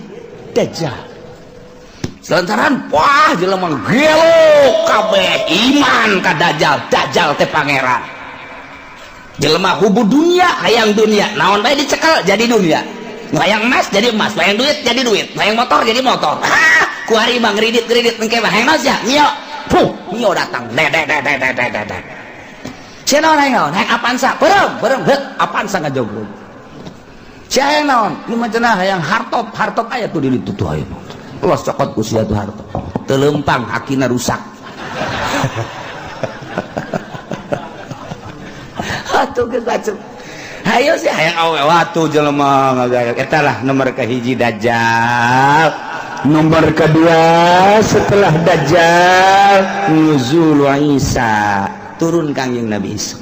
Dajjal. Lantaran wah, jelema gelo kabeh iman ka Dajjal, Dajjal teh pangeran. Jelema hubu dunia, hayang dunia, naon bae dicekel jadi dunia. Hayang emas jadi emas, hayang duit jadi duit, hayang motor jadi motor. Ah, ku hari mah ngridit-ngridit, engke mah hayang naon sia? Mio. Puh, Mio datang. De de de de de de de. De. Sia naon, hayang naon? Hayang Avanza, beureum, beureum, heuk Avanza ngajogrog. Sia hayang naon? Ieu mah cenah hayang hartop, hartop aya tuh di ditu tuh aya. Los cokot ku sia tuh hartop. Teu leumpang, akina rusak. Atuh geus bacem. Hayo sih hayang awe watu jelema ngagaya. Eta lah nomor kahiji, Dajjal. Nomor kedua setelah Dajjal, nuzul Isa, turun Kangjeng Nabi Isa.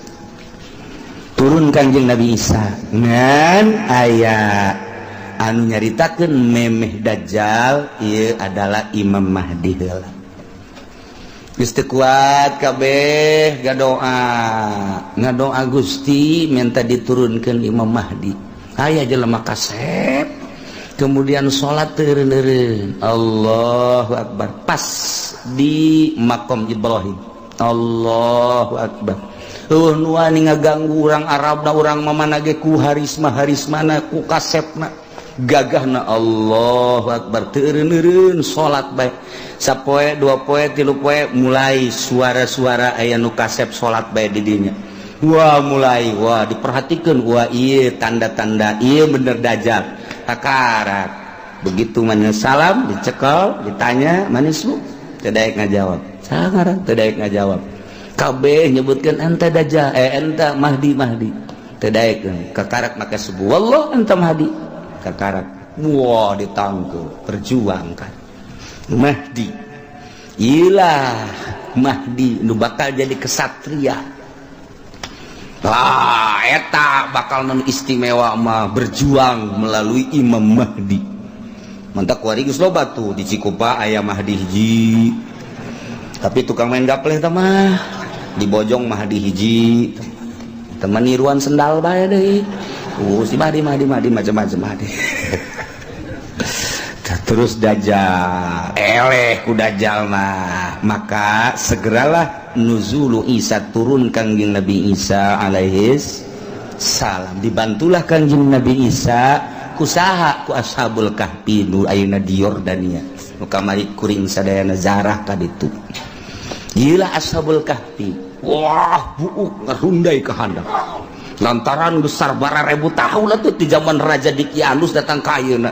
Turun Kangjeng Nabi Isa. Ngan aya anu nyaritakeun memeh Dajjal ieu adalah Imam Mahdi heula. Geus teu kuat kabeh ngadoa, ngadoa Gusti minta diturunkeun Imam Mahdi. Aya jelema kasep kemudian salat teureun-eureun, Allahu Akbar, pas di makom Ibrahim, Allahu Akbar. Eueuh nu wani ngaganggu urang Arabna, urang mamana ge ku harisma harismana, ku kasepna, gagahna. Allahu Akbar, teureun-eureun salat bae sapoe, dua poe, tilu poe, mulai suara-suara aya nu kasep salat bae di dinya. Wah, mulai wah diperhatikan, wah iya tanda-tanda iya bener Dajjal. Kakarak begitu mana salam, dicekel, ditanya, "Manis bu?" Teu daek ngajawab. Sangarang teu daek ngajawab. Kabeh nyebutkan, "Anta Dajjal, eh anta Mahdi, Mahdi." Teu daek. Kakarak maka subuh, "Wallah anta Mahdi." Kakarak wah ditangkep, perjuangkan Mahdi. Ilah Mahdi nu bakal jadi kesatria. Ah, eta bakal non istimewa mah berjuang melalui Imam Mahdi. Mantap, kuari geus loba tuh di Cikupa aya Mahdi hiji. Tapi tukang main gapleh tah mah. Di Bojong Mahdi hiji. Teman niruan sendal bae deui. Si Mahdi, Mahdi, Mahdi, macam-macam Mahdi. Terus Dajjal eleh ku Dajjal mah, maka segeralah nuzulu Isa, turun Kangjeng Nabi Isa alaihis salam. Dibantulah Kangjeng Nabi Isa kusaha? Ku Ashabul Kahfi nu ayeuna di Yordania, nu kamari kuring sadayana zarah ka ditu. Gila, Ashabul Kahfi wah buuk ngarundai ka handap lantaran besar bara ribu tahun tuh di zaman Raja Dikianus datang ka ayeuna,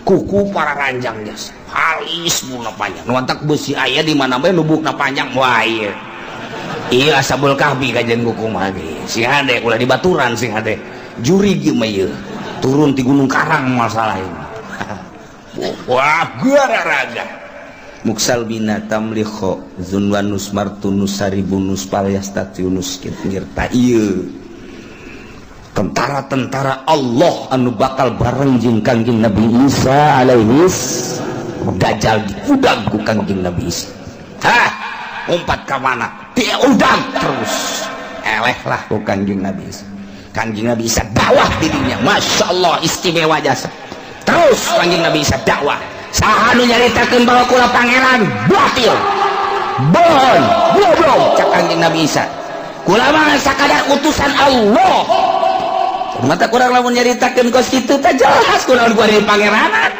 kuku para ranjang jas halis bukna panjang. Nu mantak besi aya di mana bae nu bukna panjang. Wah, iya iya Ashabul Kahfi kajian kuku mah ge sing hade, ulah dibaturan, sing hade juri ieu mah. Ieu turun di Gunung Karang masalah ini. Wah, raga muksal bina tamlikho zunwanus martunus saribunus palyastatiunus ngirta. Ieu tentara-tentara Allah anu bakal bareng jeung Kangjeng Nabi Isa alaihis. Dajjal diudag ku Kangjeng Nabi Isa. Hah, umpat ka mana dia udag terus, eleh lah ku Kangjeng Nabi Isa. Kangjeng Nabi Isa dakwah dirinya, Masya Allah, istimewa jasa. Terus Kangjeng Nabi Isa dakwah, saha nu nyaritakeun bahwa kula pangeran batil, bohong, goblok. Cak Kangjeng Nabi Isa, kula mah sakadar utusan Allah. Mata kurang lamun nyaritakeun kos kitu teh jelas kurang gua di pangeranan.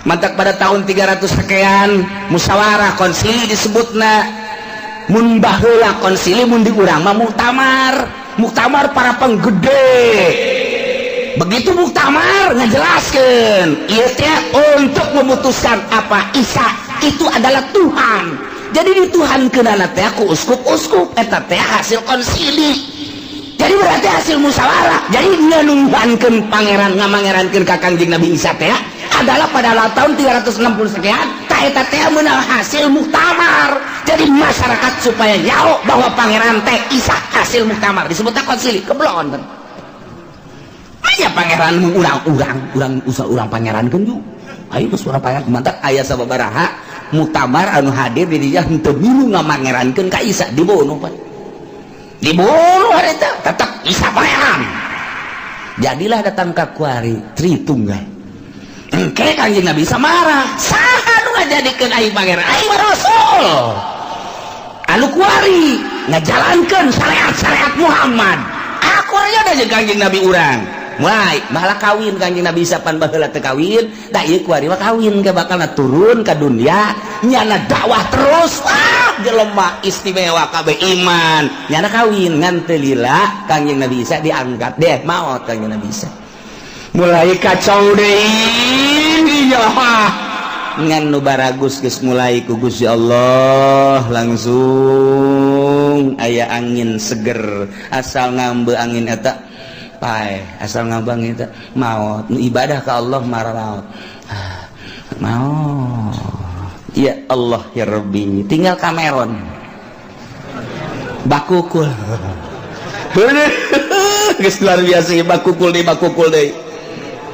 Mantak pada tahun 300 sekian musyawarah konsili disebutna. Mun baheula konsili, mun di urang mah muktamar, muktamar para penggede. Begitu muktamar ngejelaskeun ieu teh untuk memutuskan apa Isa itu adalah Tuhan. Jadi di Tuhan kenana teh ku uskup-uskup eta teh hasil konsili. Jadi berarti hasil musyawarah. Jadi ngenuhankeun pangeran, ngamangerankeun ka Kangjeng Nabi Isa teh adalah pada tahun 360 sekian. Tah. Tah, eta teh meunang hasil muktamar. Jadi masyarakat supaya nyaho bahwa pangeran teh Isa hasil muktamar, disebutnya konsili. Keblon kan. Aya pangeran urang-urang, urang usah urang pangeran kan ju. Ayo geus urang pangeran mantap. Aya sababaraha muktamar anu hadir di dinya henteu milu ngamangerankeun ka Isa, dibunuh, Pak. Dibunuh harita, tetap Isa pangeran. Jadilah datang ka kuari Tritunggal. Engke Kanjeng Nabi Isa marah. Saha nu ngajadikeun aing pangeran? Aing mah rasul. Anu kuari ngajalankeun syariat-syariat Muhammad. Aku aja jeung Kanjeng Nabi urang. Mulai malah kawin Kanjeng Nabi Isa, pan baheula teu kawin, da ieu kuari mah kawin ke bakal turun ka dunia, nyana dakwah terus. Wah, jelema istimewa kabeh iman. Nyana kawin ngan teu lila Kanjeng Nabi Isa diangkat deh, maot Kanjeng Nabi Isa. Mulai kacau deui ya. Ngan nu baragus geus mulai ku Gusti Allah langsung aya angin seger, asal ngambe angin eta pae, asal ngambang eta maot. Nu ibadah ka Allah marah maot. Ah, maot. Ya Allah ya Rabbi, tinggal Cameron bakukul. Geus luar biasa bakukul deui, bakukul deui.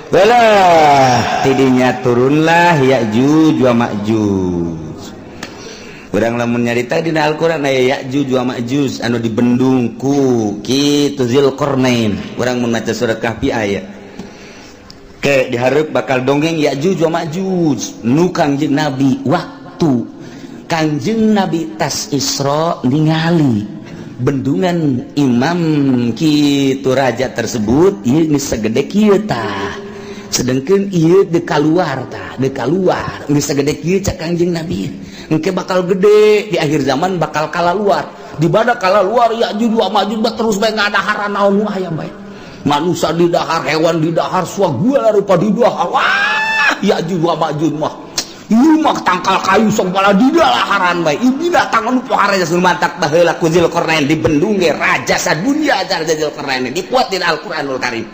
Belah, tidinya turunlah Ya'juj wa Ma'juj. Urang lamun nyarita dina Al-Qur'an aya Ya'juj wa Ma'juj anu dibendung ku kitu Zulqarnain. Urang mun maca surat Kahfi aya. Ke dihareup bakal dongeng Ya'juj wa Ma'juj nu Kangjeng Nabi, waktu Kangjeng Nabi tas Isra ningali bendungan imam kitu raja tersebut, ieu geus sagede kieu tah, sedangkan ieu dek kaluar tah, dek kaluar geus sagede kieu. Cak Kangjeng Nabi, engke bakal gede di akhir zaman, bakal kalaluar. Di mana kalaluar Ya'juj wa Ma'juj terus bae ngadaharan naon nu aya bae, manusia di dahar, hewan di dahar, segala rupa di dahar. Wah, Ya'juj wa Ma'juj mah ieu mah tangkal kayu segala di dalaharan bae. Ieu binatang anu pohara geus mantak baheula ku Zulkarnain dibendung ge raja sadunya. Raja Zulkarnain dipuat di Al-Qur'anul Karim.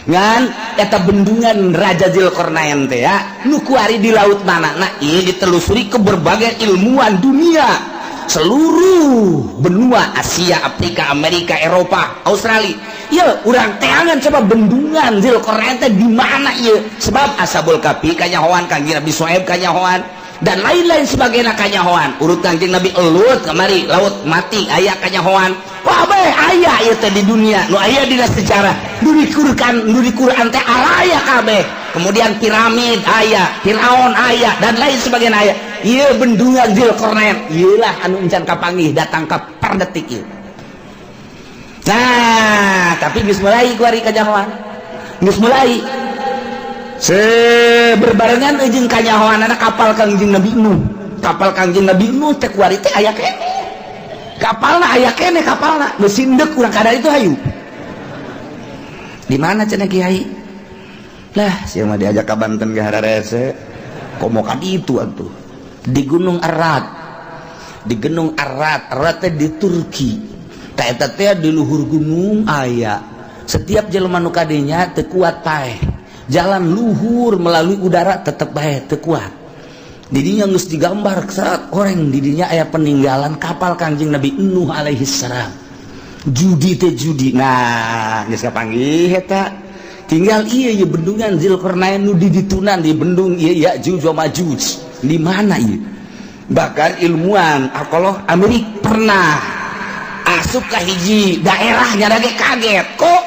Ngan eta bendungan Raja Zulkarnain teh ya nu kuari di laut mana? Nah, ini ditelusuri ke berbagai ilmuwan dunia, seluruh benua Asia, Afrika, Amerika, Eropa, Australia. Ya, urang teangan coba bendungan Zulkarnain teh di mana ieu, sebab Ashabul Kahfi kanyahoan, Kangjeng Nabi Soeb kanyahoan, dan lain-lain sebagainya kanyahoan. Urut Kangjeng Nabi Lut kemari laut mati aya kanyahoan. Wah, bae aya ieu teh di dunia nu aya dina sejarah nu dikurkan, nu di Quran teh araya kabeh. Kemudian piramid aya, Firaun aya, dan lain sebagainya aya. Ieu bendungan Zulkarnain ieu lah anu encan kapanggih datang ka per detik ieu. Nah, tapi geus mulai kuari kanyahoan, geus mulai se berbarengan jeung kanyahoan anak kapal Kangjeng Nabi Nuh. Kapal Kangjeng Nabi Nuh teh kuari teh aya keneh kapalna, aya keneh kapalna, geus sindek urang kada itu. Hayu, di mana cenah kiai lah, sia mah diajak ka Banten ge hararese komo ka ditu atuh di Gunung Ararat. Di Gunung Ararat, Ararat teh di Turki. Tah, eta teh di luhur gunung aya. Setiap jelema nu kadinya teu kuat paeh, jalan luhur melalui udara tetep bae teu kuat. Didinya geus digambar saat orang didinya aya peninggalan kapal Kangjeng Nabi Nuh alaihi salam. Judi teh judi. Nah, geus kapanggih eta, tinggal iya ieu bendungan Zulkarnain nu di ditunan di bendung ieu Ya'juj wa Ma'juj di mana ieu. Bahkan ilmuwan arkeolog Amerika pernah asup ke hiji daerah, nyana ge kaget, kok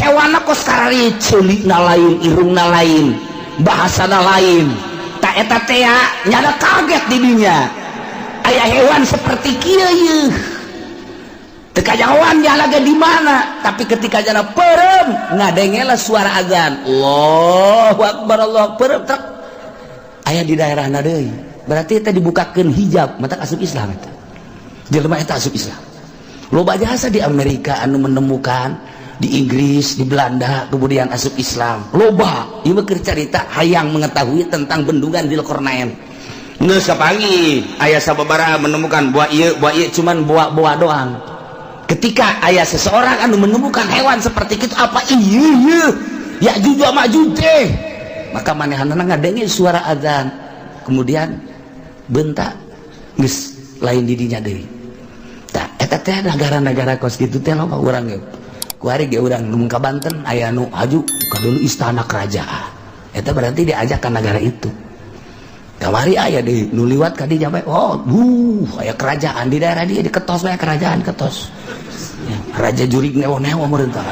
hewan kok sekarang ceulikna lain, irungna lain, bahasana lain. Tak eta teh nyana kaget didinya aya hewan seperti kieu ieu teu kanyahoan nyala ge di mana. Tapi ketika jana perem ngadengela suara azan, Allahu akbar, Allah perem truk aya di daerah deui, berarti eta dibukakeun hijab mata asup Islam. Eta jelema eta asup Islam. Loba jasa di Amerika anu menemukan, di Inggris, di Belanda, kemudian asup Islam loba. Ieu mah keur carita hayang mengetahui tentang bendungan Zulkarnain. Geus kapanggih aya sababaraha menemukan buah ieu, buah ieu, cuman buah-buah doang. Ketika aya seseorang anu menemukan hewan seperti itu, apa iya iya Ya'juj wa Ma'juj teh, maka manehanana ngadenge suara azan, kemudian Bentak geus lain di dinya deui. Tah, eta teh negara-negara kos kitu teh loba. Urang ge kuari ge urang nu ka Banten aya nu haju ka dulu istana kerajaan, eta berarti diajak ke negara itu. Kamari aya di nu liwat ka dinya bae, oh aya kerajaan di daerah dia, diketos bae kerajaan ketos ya, raja jurig newo-newo meureun tah.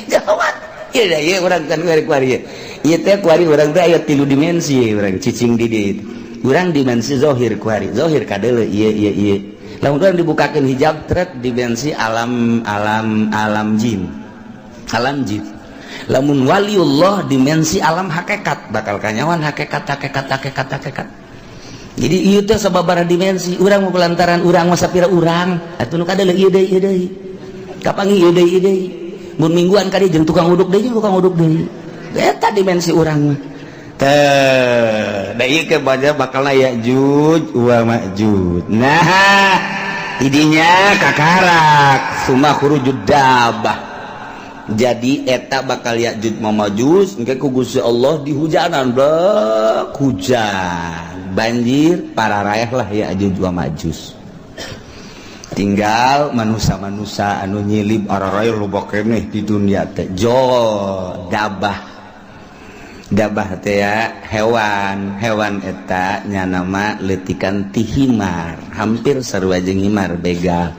Jawab iya iya, urang kan kuari kuari ieu teh, kuari urang teh aya tilu dimensi. Urang cicing di dieu, urang dimensi zohir kuari, zohir kadeuleu ieu ieu ieu. Lamun urang dibukakeun hijab tret, dimensi alam alam alam jin, alam jin. Lamun waliullah, dimensi alam hakikat, bakal kanyawan hakikat, hakikat, hakikat, hakikat. Jadi ieu teh sababaraha dimensi. Urang mau lantaran urang mah sapira urang atuh nu kadeuleu ieu deui, ieu deui, kapanggih ieu deui, ieu deui. Mun mingguan ka dieu jeung tukang uduk deui, tukang uduk deui, eta dimensi urang mah teh. Da ieu ke baca bakalna Ya'juj wa Ma'juj. Nah, idinya kakarak summa khurujud dabah. Jadi eta bakal Ya'juj wa Ma'juj engke ku Gusti Allah di hujanan, blek hujan banjir, para rayah lah Ya'juj wa Ma'juj. Tinggal manusia-manusia anu nyilib araraya loba keneh di dunia teh. Jo dabah, dabah teh ya hewan, hewan eta nya nama letikan ti himar, hampir sarua jeung himar, begal,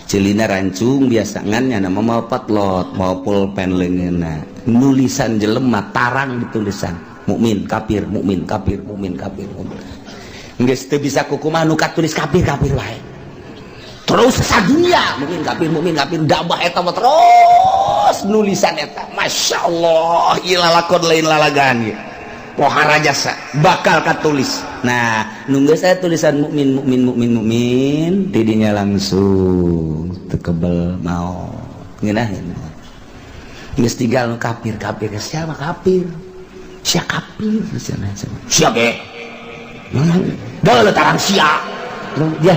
celina rancung biasa, ngan nya nama mau potlot, mau pulpen leungeunna, nulisan jelema tarang ditulisan mukmin kafir, mukmin kafir, mukmin kafir, mukmin. Geus teu bisa kukumaha, nu katulis kafir, kafir wae terus sadunia, mukmin kafir, mukmin kafir. Dabah eta mah terus nulisan eta. Masya Allah, ieu lalakon lain lalagan ieu, pohara jasa bakal katulis. Nah, nunggu saya tulisan mukmin, mukmin, mukmin, mukmin, tidinya langsung tekebel mau ngeunaheun. Geus tinggal nu kafir, kafir siapa, kafir siapa, kafir siapa, siapa ge dah tarang sia ya,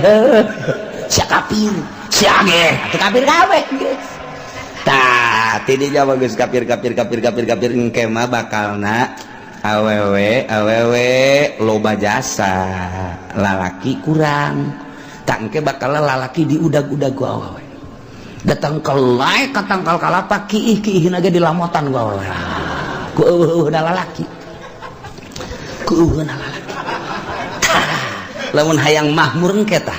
sia kafir, sia ge atuh kafir kabeh geus. Tah, tidinya mah geus kafir, kafir, kafir, kafir, kafir. Engke mah bakalna awewe, awewe loba jasa, lalaki kurang. Tak engke bakal lalaki diudag-udag ku awewe, datang ke lae ka tangkal kalapa, kiih kiih ge dilamotan ku awewe, ku eueuh lalaki, ku eueuh lalaki. Tah, lamun hayang mahmur engke tah.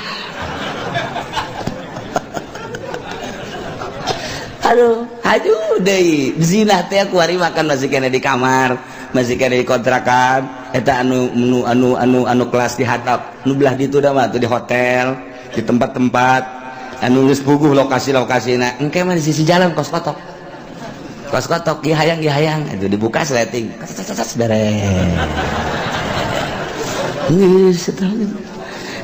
Aduh, aduh deui zina teh kuari makan masih kena di kamar, masih kena di kontrakan eta anu anu anu anu anu kelas di hatap. Nu belah ditu da mah tuh di hotel, di tempat-tempat anu geus puguh lokasi-lokasina. Engke mah di sisi jalan, kos kotok, kos kotok, ieu hayang, ieu hayang itu dibuka sleting, beres. Geus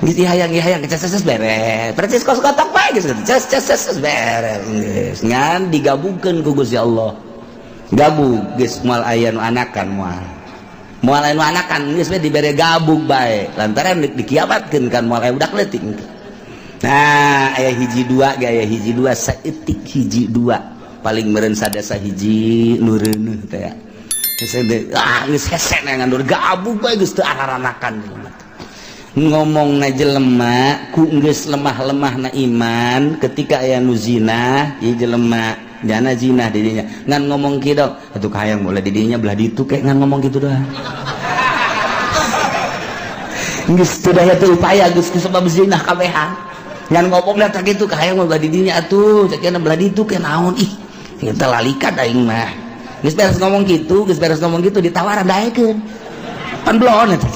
geus, ieu hayang, ieu hayang, ces ces, beres. Persis kos kotok bae geus, ces ces ces, beres geus. Ngan digabungkeun ku Gusti Allah, gabung geus, moal aya nu anakan, moal moal aya nu anakan, geus we dibere gabung bae lantaran dikiamatkeun kan, moal aya budak leutik. Nah, aya hiji dua ge, aya hiji dua saeutik, hiji dua paling meureun sadasa hiji nu reuneuh teh. Ah, geus hese ngan gabung bae, geus teu araranakan. Ngomong na jelema ku geus lemah-lemah na iman, ketika aya nu zina, ieu jelema jana zina didinya ngan ngomong kieu, atuh hayang boleh didinya belah ditu kayak, ngan ngomong gitu doang geus teu daya teu upaya, geus sebab zina kabehan. Ngan ngomong da tah kitu, kahayang belah didinya atuh cek belah ditu ke naon, ih kita lalikat aing mah. Geus beres ngomong gitu, geus beres ngomong gitu, ditawaran daekeun pan belon eta.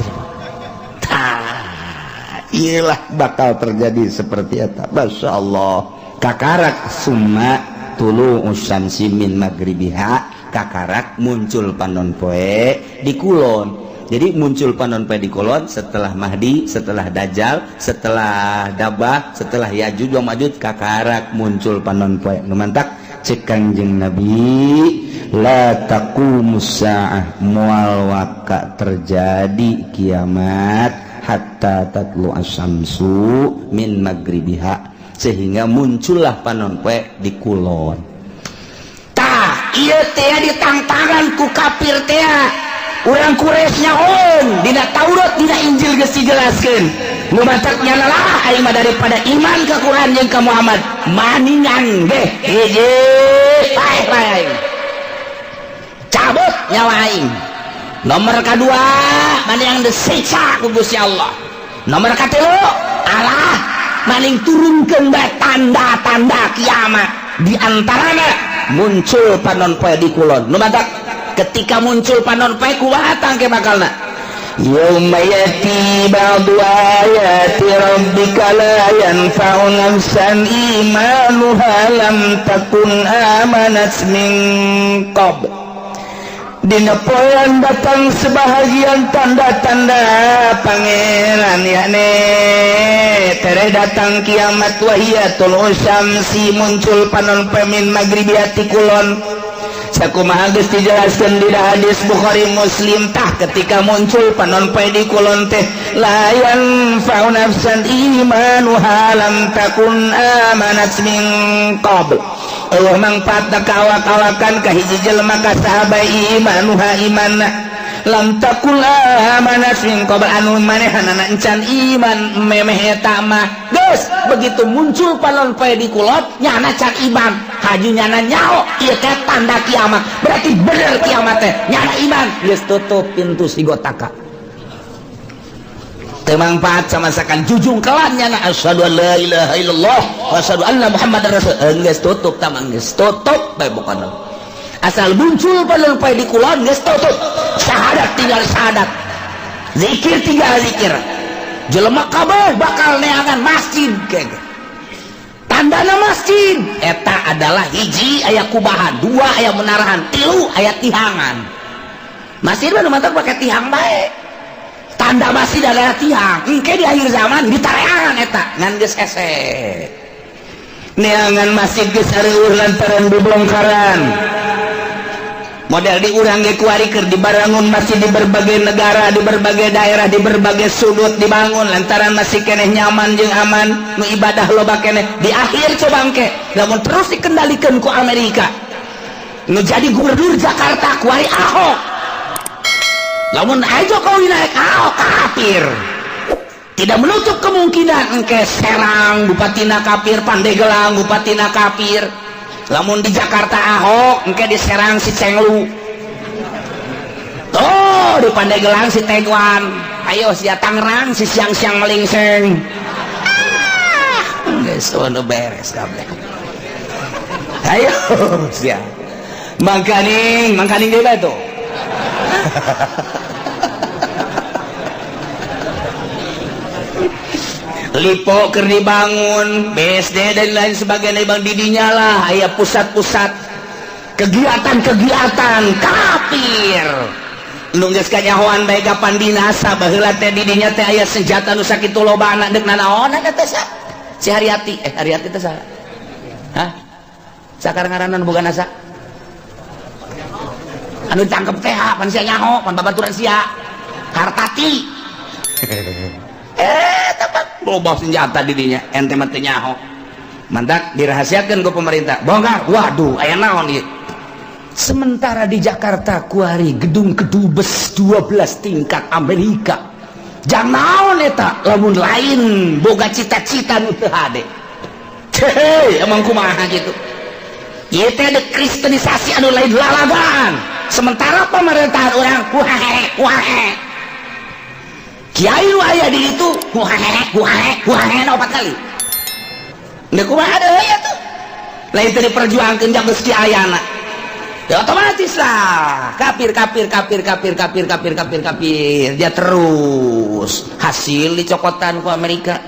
Tah, iyalah bakal terjadi seperti eta. Masya Allah, kakarak summa tulu usyamsi min magribiha, kakarak muncul panon poe di kulon. Jadi muncul panon poe di kulon setelah Mahdi, setelah Dajjal, setelah Dabah, setelah Yajuj wa Majuj, kakarak muncul panon poe. Nu mantak cek Kangjeng Nabi, la taqumus saah, moal waka terjadi kiamat, hatta tatlu asyamsu min magribiha, sehingga muncullah panon poe di kulon. Tah, ieu teh ditangtangan ku kafir teh. Urang Quraisy nyahoeun dina Taurat, dina Injil geus dijelaskeun. Nu matak nyana lah aing mah daripada iman ka Quran jeung ka Muhammad maningan ge hiji paeh bae aing. Cabut nyawa aing. Nomor kedua, mana yang disiksa ku Gusti Allah. Nomor katilu, Allah maning turunkeun bae tanda-tanda kiamat, di antarana muncul panon poe di kulon. Nu matak ketika muncul panon poe kumaha tangke bakalna? Yauma yati ba'du ayati rabbika la yanfa'u nafsan imanuha lam takun amanat min qabl. Dina poean datang sebahagian tanda-tanda Pangeran, yakni tere datang kiamat, wahiya tulu syamsi, muncul panon poe, min maghribiha, ti kulon, sakumaha geus dijelaskeun di hadis Bukhari Muslim. Tah, ketika muncul panon poe di kulon teh, la yanfa'u nafsan imanuha lam takun amanat min qabl, euweuh mangfaatna ka awak-awakan ka hiji jelema ka saha bae, imanuha imanna, lam takun amanat min qabl, anu manehanana encan iman memeh eta mah. Geus begitu muncul panon poe di kulon, nyana can iman, haju nyana nyaho ieu teh tanda kiamat, berarti bener kiamat teh, nyana iman, geus tutup pintu sigotaka, teu mangfaat sama sakan jujung kelan nyana asyhadu an la ilaha illallah wa asyhadu anna muhammadar rasul. Geus tutup tamang, geus tutup bae pokona. Asal muncul panon poe di kulon, geus tutup, syahadat tinggal syahadat, zikir tinggal zikir, jelema kabeh bakal neangan masjid. Kege tandana masjid eta adalah hiji aya kubahan, dua aya menarahan, tilu aya tihangan. Masjid mah nu matak pake tihang bae. Tanda masjid adalah tiang. Engke di akhir zaman ditareangan eta ngan geus hese neangan masjid, geus areueuh lantaran bebongkaran. Model di urang ge kuari keur dibarangun masjid di berbagai negara, di berbagai daerah, di berbagai sudut dibangun lantaran masih keneh nyaman jeung aman, nu ibadah loba keneh. Di akhir coba engke lamun terus dikendalikan ku Amerika, nu jadi gubernur Jakarta kuari Ahok, lamun Jokowi naik, Ahok kafir, tidak menutup kemungkinan engke Serang bupatina kafir, Pandeglang bupatina kafir. Lamun di Jakarta Ahok, engke di Serang si Cenglu tuh, di Pandeglang si Tegwan, ayo sia Tangerang si siang-siang melingseng. Ah, geus beres kabeh. Ayo sia mangkaning mangkaning deui tuh. Lipo keur dibangun, BSD dan lain sebagainya, bang, didinya lah aya pusat-pusat kegiatan-kegiatan kafir nu geus kanyahoan bae kapan binasa. Baheula teh didinya teh aya senjata nu sakitu lobana, deuk nanaonan teh sa si Haryati, eh, Haryati teh saha? Hah, sakar ngaranna nu boga nasa anu ditangkep teh, pan sia nyaho, pan babaturan sia Hartati. Eh, tepat loba senjata didinya, ente mah teu nyaho. Mantak dirahasiakan ke pemerintah, bongkar, waduh, aya naon ieu. Sementara di Jakarta kuari gedung kedubes 12 tingkat Amerika, jangan naon eta lamun lain boga cita-cita nu teu hade. Hei, emang kumaha gitu? Ieu teh ada kristenisasi anu lain lalagaan. Sementara pemerintahan urang wae wae, kiai nu aya di ditu wae wae wae opat kali. Ndek kumaha deui atuh? Lain teu diperjuangkeun jang geus ayana. Ya otomatis lah kafir kafir kafir kafir kafir kafir kafir kafir, dia terus hasil dicokotan ku Amerika,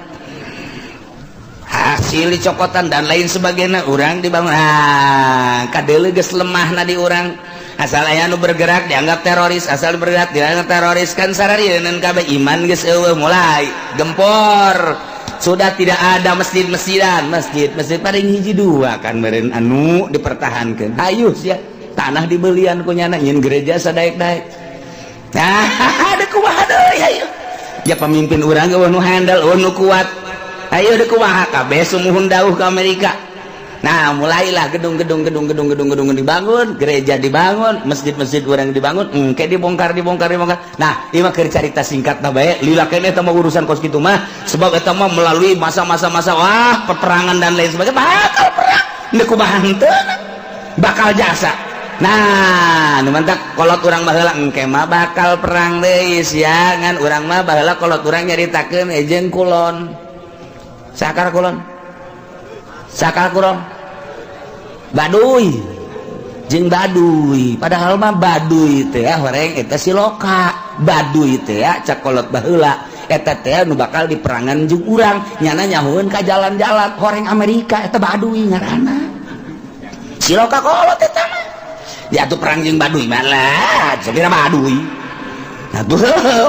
hasil dicokotan dan lain sebagainya. Orang dibangun, ah, kadeuleu geus lemah na di urang. Asal aya nu bergerak dianggap teroris, asal bergerak dianggap teroris, kan sararieun kabeh. Iman geus euweuh, mulai gempor. Sudah tidak ada masjid-masjidan, masjid masjid paling hiji dua kan meureun anu dipertahankan. Ayo sia, tanah dibelian ku nyana nyin gereja sadaek-daek. Nah, ada kumaha deui? Ayo ya, pemimpin urang euweuh nu handal, euweuh nu kuat. Ayo, deuk kumaha? Kabeh sumuhun dauh ke Amerika. Nah, mulailah gedung-gedung gedung-gedung gedung-gedung dibangun, gereja dibangun, masjid-masjid urang dibangun, engke dibongkar, dibongkar, dibongkar. Nah, ieu mah keur carita singkat na bae, lila keneh eta mah urusan kos kitu mah, sebab eta mah melalui masa-masa masa, wah, peperangan dan lain sebagainya, bakal perang. Ndek kumaha henteu bakal jasa. Nah, nu mantak kolot urang baheula engke mah bakal perang deui sia, ngan urang mah baheula kolot urang nyaritakeun jeung kulon. Sakar kulon. Sakal kulon. Baduy. Jeung Baduy. Padahal mah Baduy teh horeng eta siloka. Baduy teh cak kolot baheula eta teh nu bakal diperangan jeung urang, nyana nyahueun ka jalan-jalan horeng Amerika eta Baduy ngaranna. Siloka kolot eta mah. Ya atuh perang jeung Baduy mah lah, sakira Baduy. Nah tuh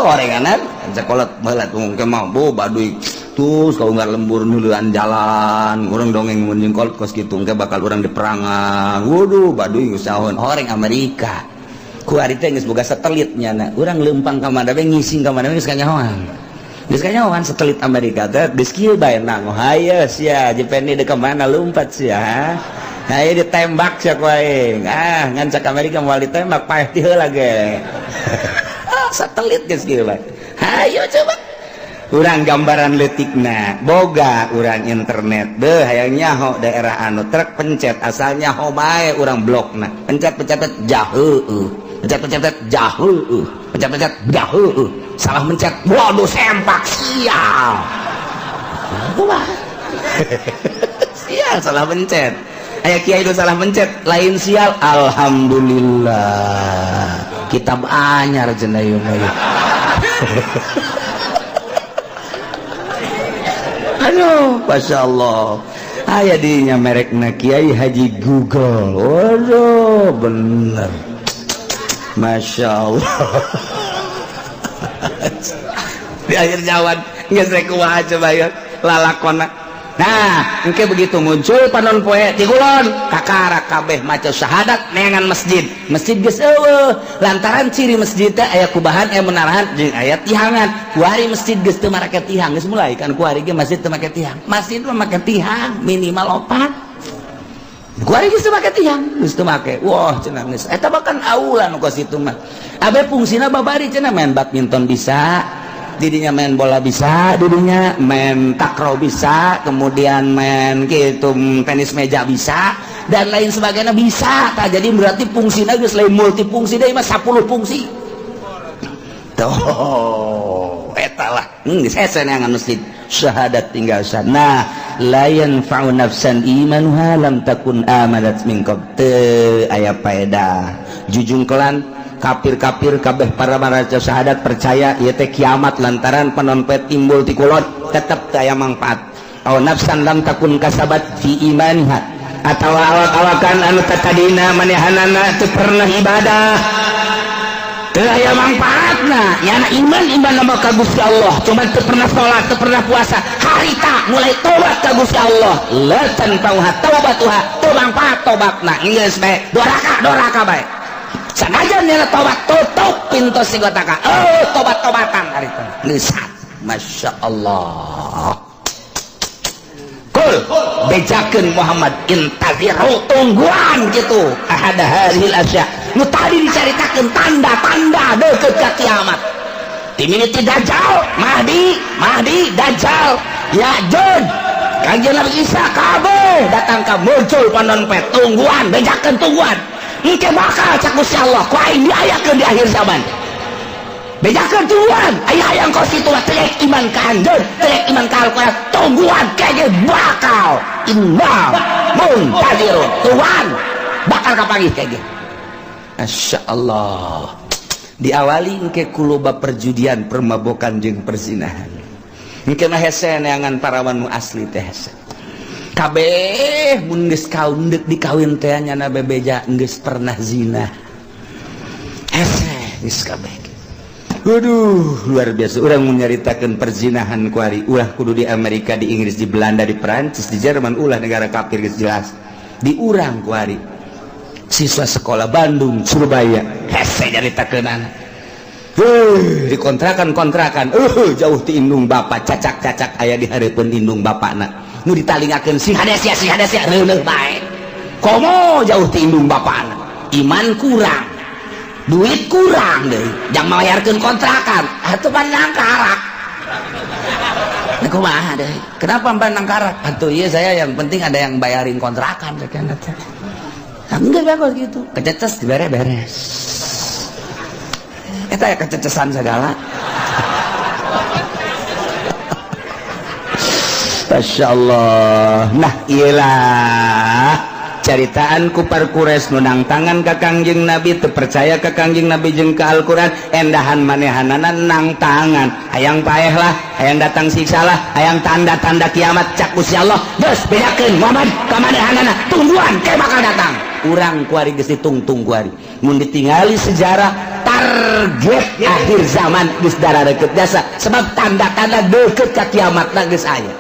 orenganan cak kolot baheula tuh engke mah bu Baduy terus kau nggak lembur nuluan jalan urang dongeng mun jeung kolot kos kitu engke bakal urang diperangan. Waduh, Baduy geus nyahoan horeng Amerika. Ku ari teh geus boga satelit nyana. Urang leumpang ka mana we, ngising ka mana we, geus kanyahoan. Geus kanyahoan satelit Amerika teh geus kieu bae nang hayo sia Jepeni deuk ka mana lumpat sia. Hayo ditembak sia ku aing. Ah, ngan cak Amerika moal ditembak, paeh ti heula ge. Satelit geus kieu bae. Hayo coba urang gambaran leutikna boga urang internet deh, hayang nyaho daerah anu truk pencet, asal nyaho bae urang blokna, pencet pencet jauh, pencet pencet jauh, pencet pencet jauh, salah mencet, waduh, sempak, sial. Kumaha sial salah mencet? Aya kiai itu salah mencet lain sial, alhamdulillah kitab anyar cenah ieu mah. Aduh, Masya Allah. Aya dinya merekna Kiai Haji Google. Waduh, bener. Masya Allah. Di akhir zaman geus rek kumaha coba ya lalakona. Nah, engke begitu muncul panon poe ti kulon, kakara kabeh maca syahadat neangan masjid. Masjid geus eueuh lantaran ciri masjid teh aya kubahan, aya menarahan jeung aya tihangan. Kuari masjid geus teu marake tihang, geus mulai kan kuari ge masjid teu make tihang. Masjid mah make tihang minimal opat. Kuari geus teu make tihang, geus teu make. Wah, cenah geus. Eta bahkan aula nu kos itu mah. Abe fungsina babari cenah main badminton bisa, didinya main bola bisa, didinya main takraw bisa, kemudian main gitu tenis meja bisa, dan lain sebagainya bisa. Tak jadi berarti fungsinya geus lain multifungsi deui mah, 10 fungsi. Tuh, eta lah. Geus hese neangan masjid. Syahadat tinggal sah. Nah, la yanfa'u nafsan imanuha lam takun amanat min qabl. Teu aya paedah. Jujungkelan kafir-kafir kabeh para maraca syahadat percaya ieu teh kiamat lantaran panon poe timbul ti kulon, tetep teu aya mangfaat. Aw nafsan lam takun kasabat fi imaniha, atawa awak-awakan anu tatadina manehanana teu pernah ibadah, teu aya mangfaatna. Nyana iman, iman nama ka Gusti Allah, cuman teu pernah salat, teu pernah puasa, harita mulai tobat ka Gusti Allah, la tanfa'uha taubatuha, teu mangfaat tobatna, geus bae doraka doraka bae. Sanajan nyana tobat, tutup pintu sigotaka, oh, tobat-tobatan harita geus. Masya Allah. Kul, bejakeun Muhammad, intaziru, tungguan gitu, ahada hadhil asya nu tadi dicaritakeun, tanda-tanda deukeut ka kiamat, timini Dajjal, Mahdi, Mahdi, Dajjal, Ya'juj, Kanjeng Nabi Isa, kabeh datang ka muncul panon poe. Tungguan, bejakeun, tungguan, engke bakal cak Gusti Allah ku aing diayakeun di akhir zaman. Bejakeun, tungguan, aya hayang kos kitu mah teu iman ka anjeun, teu iman ka Al-Qur'an, tungguan kayaknya bakal, inna muntazirun, tungguan bakal kapanggih kayaknya. Masya Allah, diawali engke ku loba perjudian, permabokan jeung perzinahan. Engke mah hese neangan parawan nu asli teh, hese kabeh. Mun geus kaun deuk dikawin teh nyana bebeja geus pernah zina, hese geus kabeh. Waduh, luar biasa. Urang mun nyaritakeun perzinahan kuari ulah kudu di Amerika, di Inggris, di Belanda, di Perancis, di Jerman, ulah negara kafir, geus jelas. Di urang kuari siswa sekolah Bandung, Surabaya, hese nyaritakeunana. Di kontrakan-kontrakan, jauh ti indung bapak, cacak-cacak aya di hareupeun indung bapakna. Nu ditalingakeun sing hade sia, sing hade sia, reuneuh bae. Komo jauh ti indung bapana. Iman kurang. Duit kurang deui. Jang mayarkeun kontrakan. Atuh pan nangkarak. Nah, kumaha deui? Kenapa pan nangkarak? Atuh iya, saya yang penting ada yang bayarin kontrakan sekian teh. Nah, enggak bagus gitu. Kececes dibere beres. Eta ya kececesan segala. Masya Allah. Nah, iyalah caritaan kupar kures nunang tangan ka Kangjeng Nabi, teu percaya ka Kangjeng Nabi jeung ka Al-Qur'an, endahan manehanana nang tangan, hayang paeh lah, hayang datang siksa lah, hayang tanda-tanda kiamat. Cak Gusti Allah, geus bedakeun Muhammad ka manehanana, tungguan ke bakal datang. Urang kuari geus ditungtung kuari, mun ditingali sejarah target akhir zaman geus darareukeup jasa, sebab tanda-tanda deukeut ka kiamatna geus aya.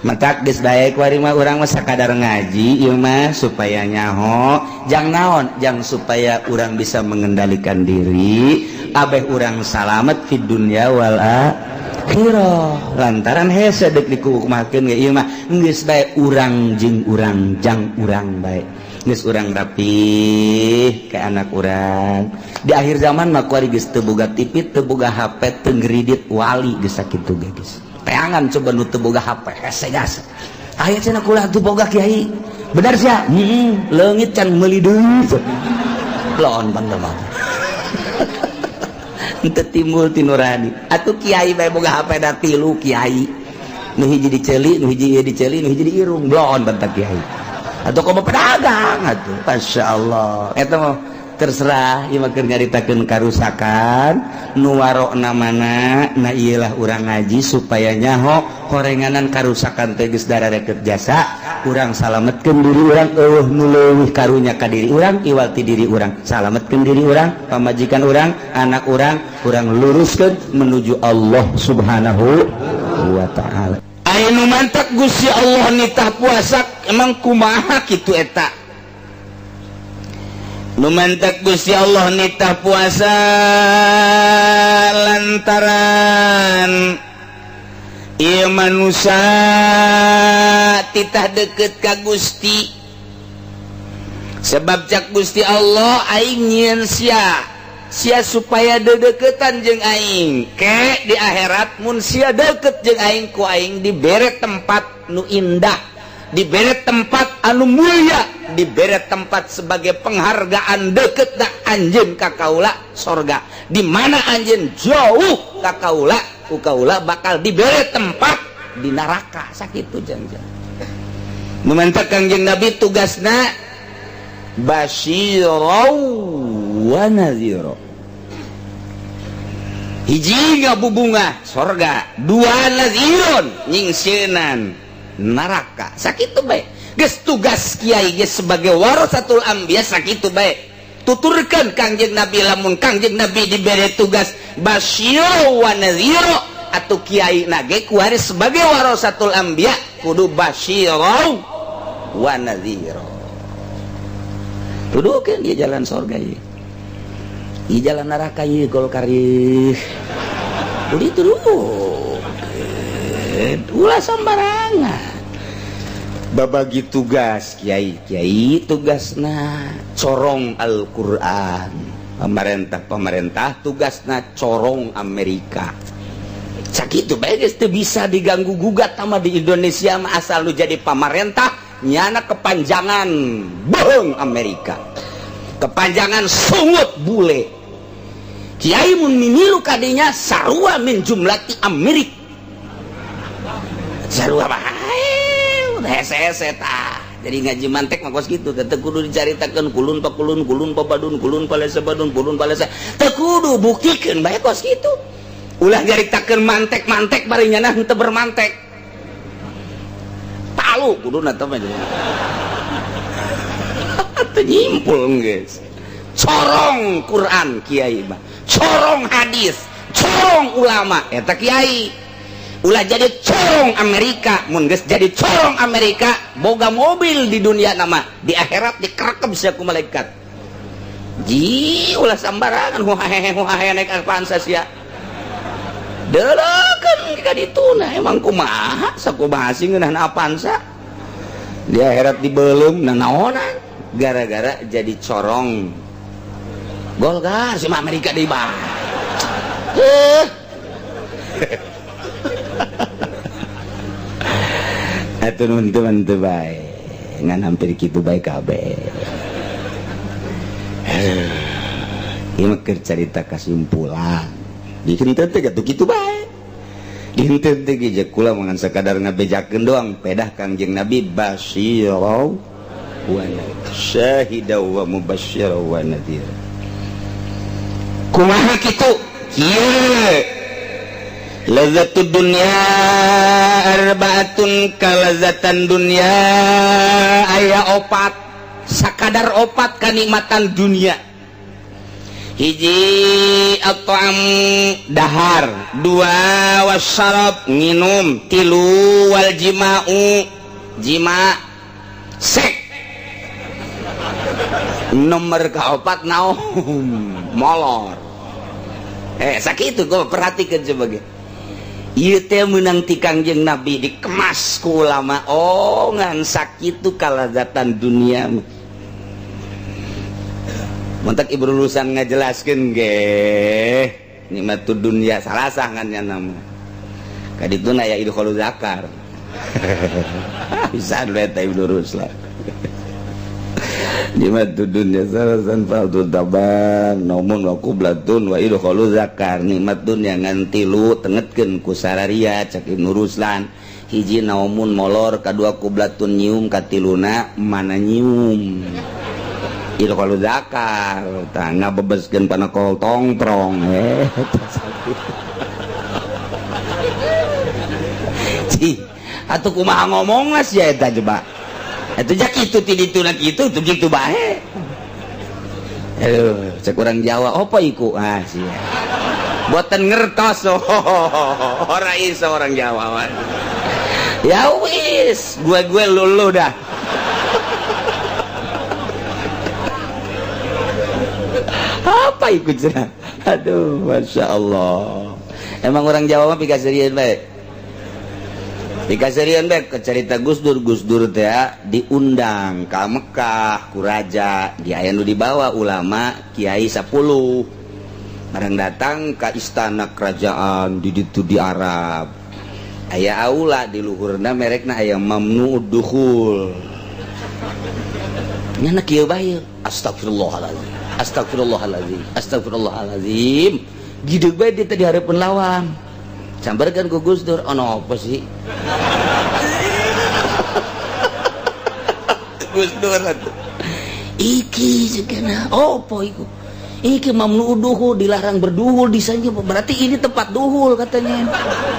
Matak geus bae kuari mah, urang mah sakadar ngaji ieu mah supaya nyaho jang naon, jang supaya urang bisa mengendalikan diri, abeh urang salamet fid dunya wal akhirah, lantaran hese deuk dikukumakeun ge ieu mah. Geus bae urang jeung urang, jang urang bae, geus urang rapih ke anak urang. Di akhir zaman mah kuari geus teu boga TV, teu boga HP, teu ngredit wali, geus sakitu ge geus. Teangan coba nu teu boga HP, hese gas. Aya cenah kula teu boga, kiai. Benar sia? Heeh, leungit can meuli deui. Lon pan mah. Henteu timbul ti nurani. Atuh kiai bae boga HP da tilu kiai. Nu hiji diceuli, nu hiji ieu diceuli, nu hiji di irung. Blon bentak kiai. Atau komo pedagang atuh. Masyaallah. Eta mah terserah, ieu mah keur nyaritakeun karusakan nu warokna mana. Nah, iyalah urang ngaji supaya nyaho horenganan karusakan teh geus darareukeup jasa. Urang salametkeun diri urang, eueuh nu leuwih karunya ka diri urang iwal ti diri urang. Salametkeun diri urang, pamajikan urang, anak urang, urang luruskeun menuju Allah Subhanahu wa taala. Aya nu mantak Gusti Allah nitah puasa emang kumaha kitu eta? Nu mantak Gusti Allah nitah puasa lantaran ieu manusia titah deket ka Gusti, sebab cak Gusti Allah, aing nyieun sia sia supaya dedeketan jeung aing ke di akhirat. Mun sia deket jeung aing, ku aing dibere tempat nu indah, dibere tempat anu mulia, dibere tempat sebagai penghargaan deket da anjeun ka kaula, sorga. Di mana anjeun jauh ka kaula, ku kaula bakal dibere tempat di neraka. Sakitu jangan. Nu mantak Kangjeng Nabi tugasna basyirau wa nadhira. Hiji ngabubungah sorga, dua nadhirun nyingsieunan neraka. Sakitu bae geus tugas kiai geus sebagai warasatul anbiya, sakitu bae tuturkeun Kangjeng Nabi. Lamun Kangjeng Nabi dibere tugas basyiro wa nadhiro, atau kiai nage kuari sebagai warasatul anbiya kudu basyiro wa nadhiro. Tuduhkeun dia jalan sorga ieu, ieu jalan neraka ieu, Golkar ieu. Kudu dituduhkeun, ulah sembarangan babagi tugas. Kiai kiai tugasna corong Al-Quran, pemerintah pemerintah tugasna corong Amerika. Sakitu bae geus, teu bisa diganggu gugat sama di Indonesia mah. Asal lu jadi pamarentah, nyana kepanjangan bohong Amerika, kepanjangan sungut bule. Kiai mun mimilu kadinya sarua min jumlati Amerik, sarua bae hese-hese tah. Jadi ngaji mantek mah kos kitu, teu kudu dicaritakeun kulun pa kulun, kulun pa badun, kulun pa lesa badun, kulun pa lesa, teu kudu, buktikeun bae kos kitu. Ulah nyaritakeun mantek-mantek bari nyana henteu bermantek. Palu kuduna teh mah teu nyimpul geus. Corong Quran kiai mah, corong hadis, corong ulama eta kiai. Ulah jadi corong Amerika. Mun geus jadi corong Amerika, boga mobil di dunia nama, di akhirat dikerekep sia ku malaikat. Ji, ulah sambarangan huhahehe huhahehe naik Avanza sia. Deuleukeun ka dituna emang kumaha sakumaha sih ngeunah Avanza. Di akhirat dibelum nanaonan gara-gara jadi corong Golkar sama Amerika di bang. Atuh nun teman teu bae ngan hampir kitu bae kabeh. Ieu mah keur carita kasimpulan. Di henteu teh kitu kitu bae. Di henteu teh ge kula mah ngan sakadar ngabejakeun doang pedah Kangjeng Nabi basyirau wa syahida wa mubasysyira wa nadhira. Kumaha kitu? Kieu Lazzatud dunya arbaatun kalazatan dunya aya opat sakadar opat kanikmatan dunia. Hiji at-ta'am dahar, dua wasyarab nginum, tilu wal jima'u jima sek. Nomor kaopat naum molor. Sakitu gua perhatikan sebagai ieu teh meunang ti Kangjeng Nabi dikemas ku ulama. Oh ngan sakitu kalazatan dunia mah. Mentak ibu lulusan ngajelaskeun ge nikmatud dunya salasah ngan nya nama. Kadituna aya idkhul zakar. Bisa eta Ibnu Ruslan. Nikmatud dunya salasan fa'tu taban naumun wa qublatun wa idkhul zakar. Nikmat dunya ngan tilu tengetkeun ku sararia cak Ibnu Ruslan. Hiji naumun molor, kadua qublatun nyium, katiluna mana nyium. Idkhul zakar tah ngabebeskeun panakol tongtrong. Cih, atuh kumaha ngomong mas ya eta coba. Atuh jak kitu ti dituna kitu tuh kitu bae. Aduh, cek urang Jawa apa iku? Ah sia. Boten ngertos. Ora iso orang Jawa mah. Ya wis, gue lulu dah. Apa ikut cenah? Aduh, Masya Allah. Emang orang Jawa mah pikaserian bae. Pikaserian bae ke cerita Gus Dur, Gus Dur teh diundang ka Mekah ku raja, di aya nu dibawa ulama kiai 10. Barang datang ka istana kerajaan di ditu di Arab. Aya aula di luhurna merekna aya mamnu dukhul. Nyana kieu bae. Astagfirullahalazim. Astagfirullahalazim. Astagfirullahalazim. Gideg bae dia teh di hareupeun lawang. Sambarkeun ku Gus Dur, ono apa sih? Gus Dur atuh. Iki cenah, opo iku? Iki mamnu duhul, dilarang berduhul di sana, berarti ini tempat duhul katanya.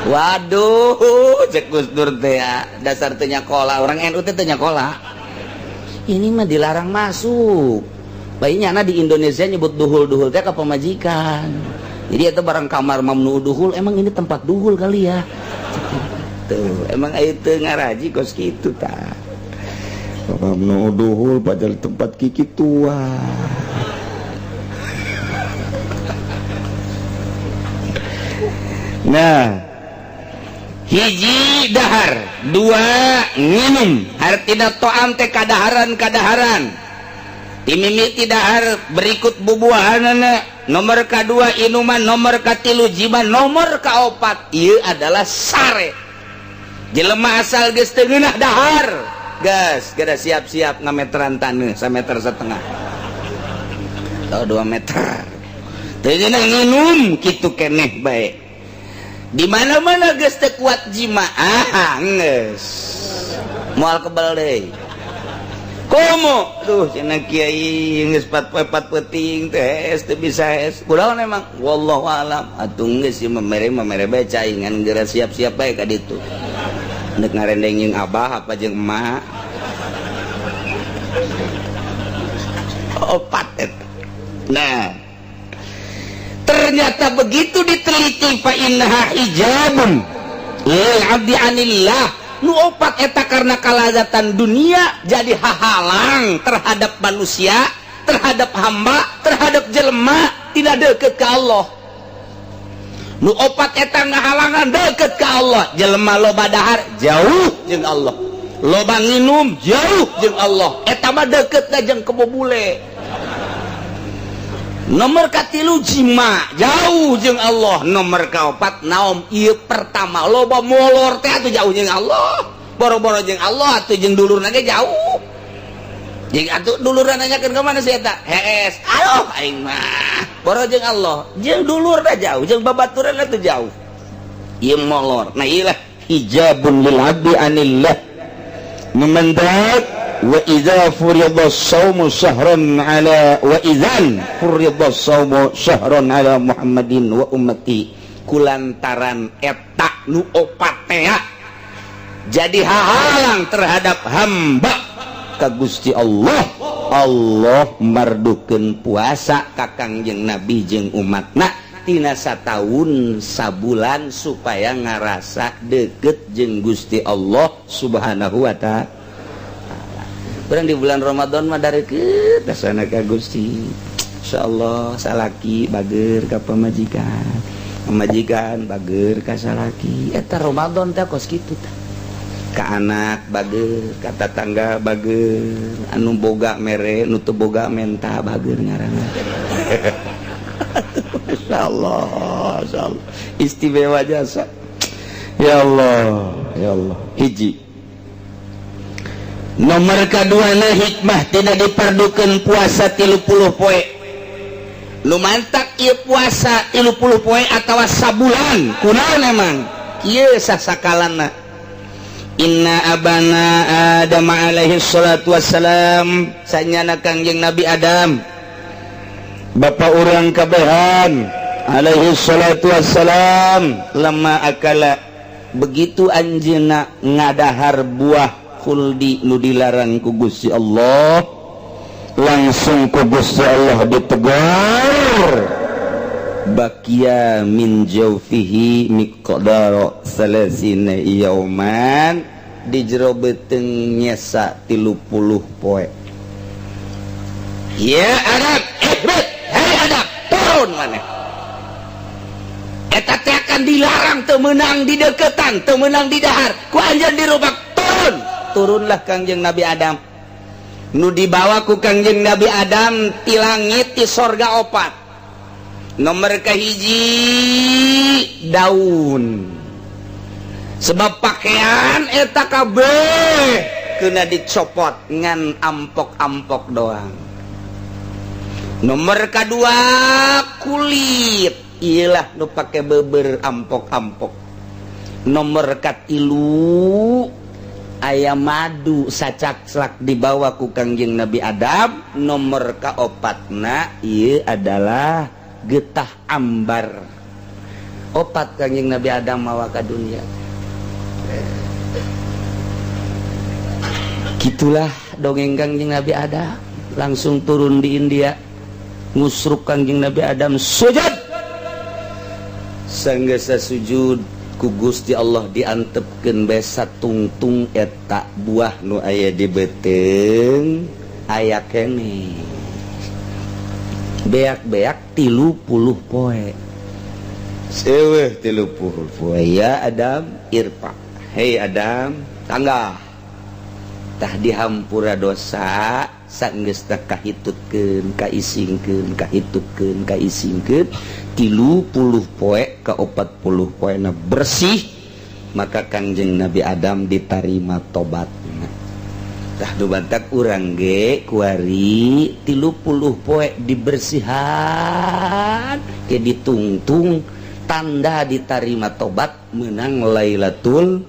Waduh, cek Gus Dur teh dasar teu nyakola, orang NU teh teu nyakola. Ini mah dilarang masuk. Bayinya na di Indonesia nyebut duhul-duhul teh ka pamajikan. Jadi itu barang kamar mamnu duhul, emang ini tempat duhul kali ya. Tuh, emang aya teu ngaraji kos kitu tah. Mamnu duhul padahal tempat kiki tua. Nah, hiji dahar, dua nginum, hartina to'am teh kadaharan-kadaharan. Timimiti dahar berikut bubuahanana, nomor kedua inuman, nomor katilu jima, nomor kaopat ieu adalah sare. Jelema asal geus teu ngeunah dahar, gas geus siap-siap ngameteran taneuh sameter setengah atau 2 meter. Teu ngeunah nginum kitu keneh bae. Di mana-mana geus teu kuat jima, ah geus moal kebal deui. Komo tuh cenah kiai geus 4 poe 4 peuting teh teu bisa es. Kunaon emang wallahu alam atuh geus ieu mamere bae cai ngan geura siap-siap bae ka ditu. Nek ngarendeng jeung abah apa jeung emak. Opat eta. Nah, ternyata begitu diteliti fa innaha hijabun lil abdi anillah. Nu opat eta karena kalazatan dunia jadi hahalang terhadap manusia, terhadap hamba, terhadap jelema tidak deket ke Allah. Nu opat eta ngahalangan deket ka Allah. Jelema loba dahar jauh jeung Allah, loba nginum jauh jeung Allah, eta mah deket jeung kebo bule. Nomor katilu jima jauh jeung Allah. Nomor kaopat naom. Ieu pertama loba molor teh atuh jauh jeung Allah, boro-boro jeung Allah atuh jeung dulurna ge jauh. Jeung atuh dulurna nanyakeun ka mana si eta? Hees. Aduh, aing mah boro jeung Allah, jeung dulurna jauh, jeung babaturan atuh jauh. Ieu molor. Nah, ieu lah hijabun lil abdi anillah. Memendak wa idza furida shaumu syahran ala wa idzan furida shaumu syahran ala Muhammadin wa ummati, kulantaran eta nu opat teh jadi hahalang terhadap hamba ka Gusti Allah, Allah mardukeun puasa ka Kangjeng Nabi jeung umatna tina sataun sabulan supaya ngarasa deket jeung Gusti Allah Subhanahu wa Ta'ala. Urang di bulan Ramadan mah deket sana ka Gusti. Insyaallah salaki bager ka pamajikan, pamajikan bager ka salaki. Eta Ramadan teh kos kitu tah. Ka anak bager, ka tatangga bager, anu boga mere, nu teu boga menta, bager ngaranna. Insyaallah, insyaallah istimewa jasa. Ya Allah, ya Allah. Hiji nomor kedua na hikmah tidak diperdukan puasa 30 poe. Lumantak ieu puasa 30 poe atau sabulan kunaon emang kieu sasakalana. Inna abana Adam alaihi salatu wassalam, sanyana Kangjeng Nabi Adam, bapak urang kabehan, alaihi salatu wassalam, lamma akala, begitu anjeunna ngadahar buah khuldi nu dilarang ku Gusti Allah, langsung ku Gusti Allah ditegur. Baqiya min jawfihi miqdara salasina yauman, di jero beuteung nyesa 30 poe. Ya Adam, ihbit, hei Adam, turun maneh. Eta teh akan dilarang, teu meunang di deketan, teu meunang di dahar, ku anjeun dirubak turun. Turunlah Kangjeng Nabi Adam. Nu dibawa ku Kangjeng Nabi Adam ti langit, ti sorga, opat. Nomor kahiji daun, sebab pakaian eta kabeh kena dicopot, ngan ampok-ampok doang. Nomor kedua kulit, iyalah nu pake beber ampok-ampok. Nomor katilu aya madu sacakslak dibawa ku Kangjeng Nabi Adam. Nomor kaopatna ieu adalah getah ambar. Opat Kangjeng Nabi Adam mawa ka dunia. Gitulah dongeng Kangjeng Nabi Adam. Langsung turun di India, ngusruk Kangjeng Nabi Adam sujud. Sanggesa sujud, ku Gusti Allah diantepkeun bae satungtung eta buah nu aya di beuteung aya keneh beak-beak 30 poe. Seweh 30 poe. Ya Adam irfa, hei Adam, tangga tah dihampura dosa. Sanggeus teh kahitutkeun kaisingkeun kahitutkeun kaisingkeun 30 poe ka 40 poe na bersih, maka Kangjeng Nabi Adam ditarima tobatna. Tah, nu bantak urang ge kuari 30 poe dibersihan ke ditungtung, tanda ditarima tobat menang Lailatul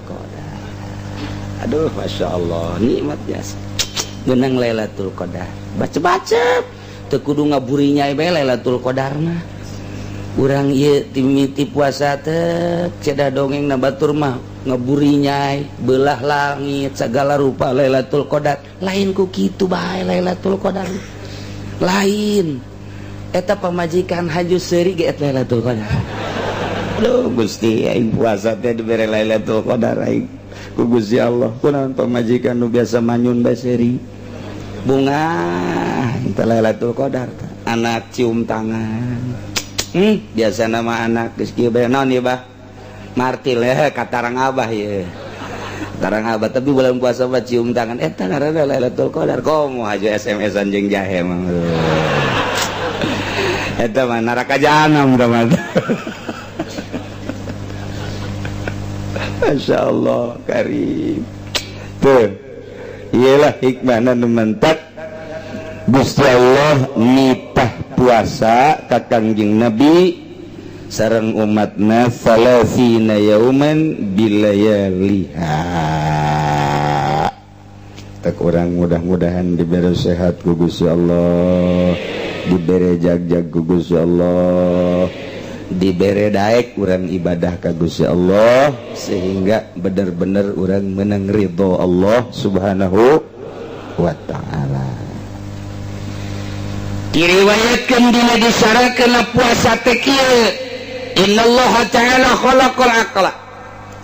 Qadar. Aduh, masya Allah, nikmat biasa menang Lailatul Qadar. Baca-baca teu kudu ngaburinya bae Lailatul Qadar mah. Urang ieu timiti puasa teh cedah dongeng na batur mah ngeburinyai belah langit segala rupa Lailatul Qadar. Lain ku kitu bae Lailatul Qadar, lain eta pamajikan haju seuri ge eta Lailatul Qadar. Aduh Gusti, aing puasa teh dibere Lailatul Qadar aing ku Gusti Allah, kunaon pamajikan nu biasa manyun bae seuri bunga? Eta Lailatul Qadar. Anak cium tangan. Biasa nama anak geus kieu bae naon ieu bah martil ya katarang abah ya tarang abah, tapi bulan puasa mah cium tangan eta ngaranna Lailatul Qadar. Komo aja SMS-an jeung jahe mah, eta mah neraka jahanam tah mah. Masya Allah karim. Tuh iyalah hikmahna nu mentak Gusti Allah nitah puasa ka Kangjeng Nabi sareng umatna salasina yauman bilayaliha. Tak urang mudah-mudahan diberi sehat ku Gusti Allah, diberi jag-jag ku Gusti Allah, dibere daek urang ibadah ka Gusti Allah sehingga bener-bener urang menang ridho Allah Subhanahu wa ta'ala. Diriwayatkeun dina disarakeun puasa teh kieu, innallaha ta'ala khalaqal aqla,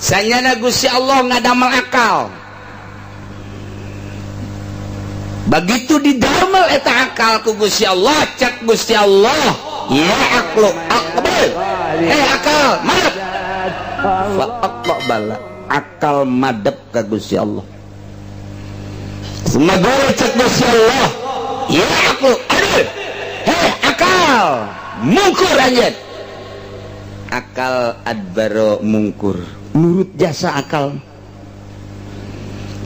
sanyana Gusti Allah ngadamel akal. Begitu didamel eta akal ku Gusti Allah, cak Gusti Allah, ya aqlu aqbal, eh akal madep, fa aqbala, akal madep ka Gusti Allah. Semoga cak Gusti Allah, ya aqlu adil, hei akal mungkur anjeun. Akal adbaro mungkur, nurut jasa akal.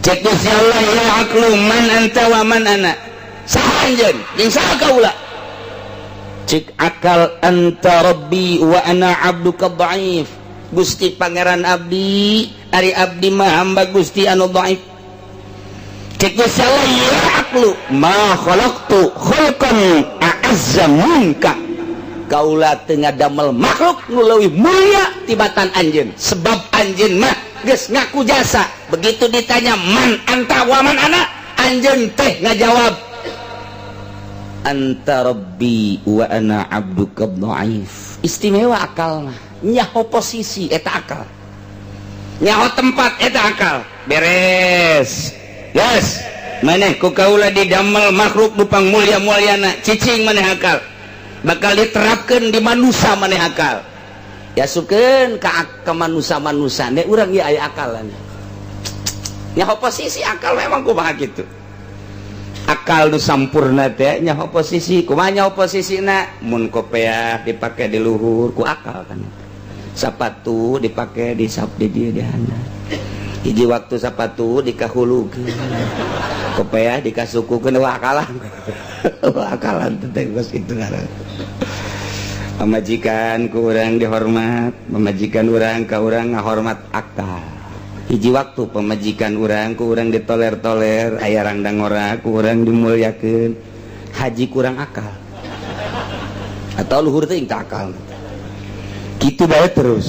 Cek Gusti Allah, ya aqlu man anta wa man ana, saha anjeun jeung saha kaula? Cek akal, anta rabbi wa ana abduka dhaif, Gusti pangeran abdi, ari abdi mah hamba Gusti anu dhaif. Cek Gusti Allah, ya aqlu ma khalaqtu khalqan a'azza minka, kaula teu ngadamel makhluk nu leuwih mulia tibatan anjeun, sebab anjeun mah geus ngaku jasa. Begitu ditanya man anta wa man ana, anjeun teh ngajawab anta rabbi wa ana abduka dhaif. Istimewa akal mah, nyaho posisi eta akal, nyaho tempat eta akal. Beres yes, maneh ku kaula didamel makhluk nu pangmulia-muliana, cicing maneh akal, bakal diterapkan di manusia maneh akal. Yasukeun ka manusia-manusia ne urang ieu aya akalan. Nyaho posisi akal memang kumaha kitu. Akal nu sampurna teh nyaho posisi, kumaha nyaho posisina? Mun kopeah dipake di luhur ku akal kan. Sapatu dipake di sap di dieu di handap. Hiji waktu sapatu dikahulukeun. Kopeah dikasukukeun, wah akalan. Wah akalan teh geus kitu ngaran. Pamajikan ku urang dihormat, pamajikan urang ka urang ngahormat akal. Hiji waktu pamajikan urang ku urang ditoler-toler, aya rangdang ora ku urang dimuliakeun, haji kurang akal atau luhur teh teu akal. Kitu bae terus.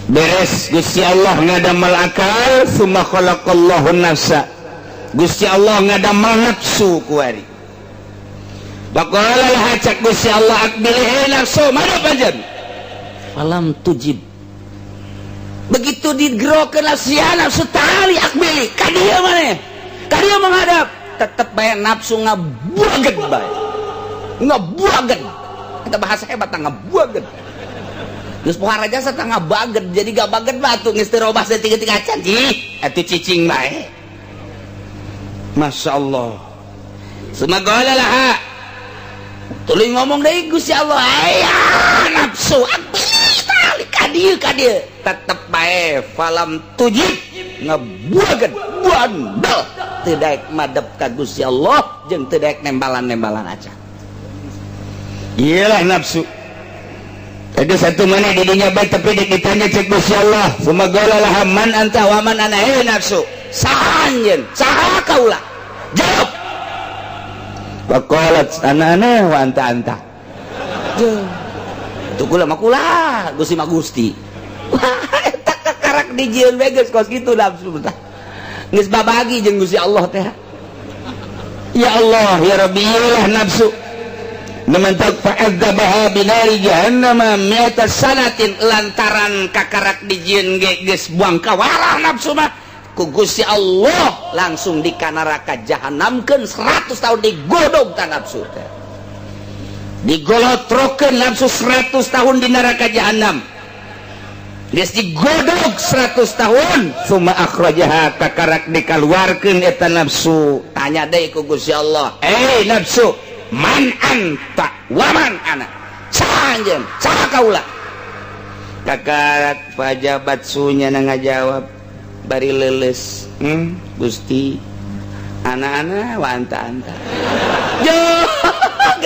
Beres Gusti Allah ngadamel akal, summa khalaqallahu nafsa, Gusti Allah ngadamel nafsu kuari. Faqala laha, cak Gusti Allah, aqbilihi nafsu, madep anjeun. Falam tujib. Begitu digerokeun nafsu, ya nafsu tali aqbili, ka dieu maneh, ka dieu menghadap, tetep bae nafsu ngabuaget bae. Ngabuaget. Eta bahasa hebat ngabuaget. Geus pohara jasa tah ngabaget, jadi gabaget batu geus teu robah saeutik-eutik acan. Ih, atuh cicing bae. Masya Allah. Summa qala laha, tuluy ngomong deui Gusti Allah, aya nafsu aqbili ka dieu ka dieu, tetep bae falam tujib, ngebuaget bandel, teu daek madep ka Gusti Allah jeung teu daek nembalan-nembalan acan. Iyalah nafsu. Ada satu mana di dunia baik tapi ditanya cek Gusti Allah, summa qala laha man anta wa man ana, eh nafsu, saha anjeun, saha kaula? Jawab. Faqalat ana ana wa anta anta. Itu kula mah kula, Gusti mah Gusti. Wah, eta kakarak dijieun we geus kos kitu nafsu tah. Geus babagi jeung Gusti Allah teh. Ya Allah, ya Rabbi, iyalah nafsu. Nementak fa'adzabaha binari jahannama mi'ata sanatin, lantaran kakarak dijieun ge geus buang kawalah nafsu mah ku Gusti Allah langsung di kanaraka jahanamkeun 100 tahun digodog ta nafsu teh. Digolotrokeun nafsu 100 tahun di neraka jahanam. Geus digodog 100 tahun, summa akhrajaha, kakarak dikaluarkeun eta nafsu. Tanya deui ku Gusti Allah, "Eh nafsu, man anta wa man ana?" Saha anjeun, saha kaula? Kakarak fajabat sunya na ngajawab bari leuleus, Gusti, ana ana wa anta anta." Yo,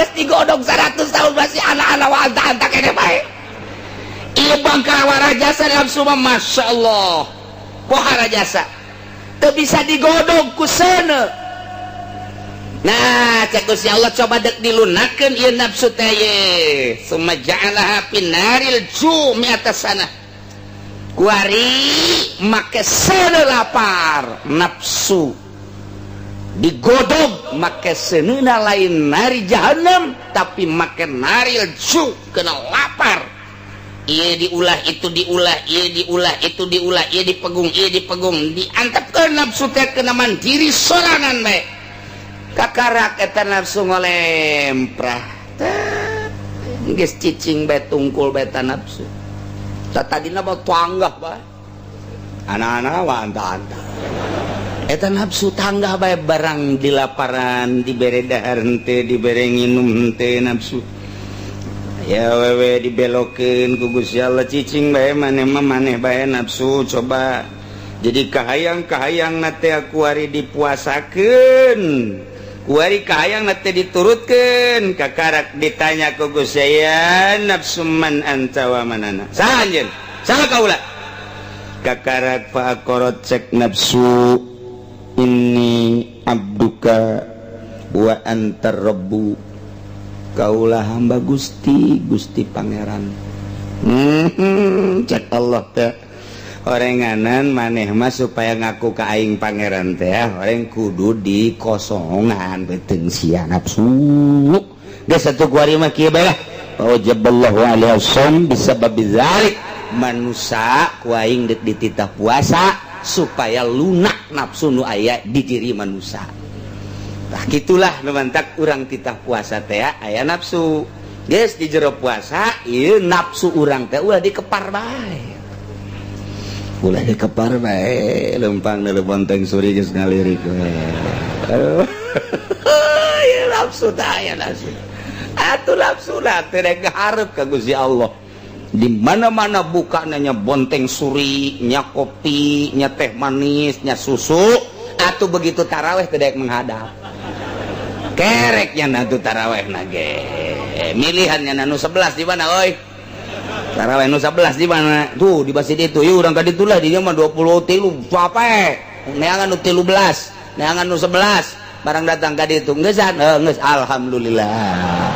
geus digodog 100 tahun masih ana ana wa anta anta kene bae. Ieu bangka jasa nafsu mah, Masya Allah, pohara jasa, teu bisa digodog ku seuneu. Nah, cek Gusti Allah, coba dek dilunakeun ieu nafsu teh ye. Summa ja'alaha finaril ju mi'ata sana. Kuari make seuneu lapar nafsu digodog make seuneuna, lain nari jahanam tapi make naril ju, kena lapar. Iya diulah, itu diulah, iya diulah, itu diulah, iya dipegung, iya dipegung, diantepkeun nafsu teh kena mandiri sorangan bae. Kakarak eta nafsu ngolemprah, geus cicing bae, tungkul bae eta nafsu. Tadina mah tanggah bae, ana ana wa anta anta. Eta nafsu tanggah bae, barang dilaparan, dibere dahar henteu, dibere nginum henteu. Nafsu ya wewe dibelokeun ku Gusti Allah, cicing bae maneh mah, maneh bae nafsu. Coba jadi kahayang, kahayang na teh kuari dipuasakeun, kuari kahayang na teh diturutkeun. Kakarak ditanya ku Gusti, "Ya nafsu, man anta wa man ana?" Saha anjeun, saha kaula? Kakarak fa aqarrat, cek nafsu, "Inni abduka wa antar rabbu." Kaulah hamba Gusti, Gusti Pangeran. Cek Allah teh, orenganan maneh mah supaya ngaku ka aing pangeran teh orang kudu dikosongan beuteung sia nafsu. Geus satu kuari mah kieu bae lah. Wajaballahu alaihi shaum bisababi dzalik. Manusa ku aing deuk dititah puasa supaya lunak nafsu nu aya di diri manusia. Tah, gitulah nu mantak urang titah puasa teh aya nafsu. Geus di jero puasa ieu nafsu urang teh ulah dikepar bae, ulah dikepar bae. Lempang dari bonteng suri geus ngalirik we. Ya nafsu teh aya nafsu atuh, nafsu lah teh rek hareup ka Gusti Allah. Di mana-mana buka nanya bonteng suri nya, kopi nya, teh manis nya, susu atau begitu taraweh tidak menghadap kereknya nanti taraweh nage milihannya nanu 11 di mana oi taraweh nu 11 di mana tuh? Di masjid itu. Yuk urang ka ditu lah. Di mah 23 capek neangan nu 13, neangan nu 11. Barang datang ka ditu, ngeusan, geus, alhamdulillah.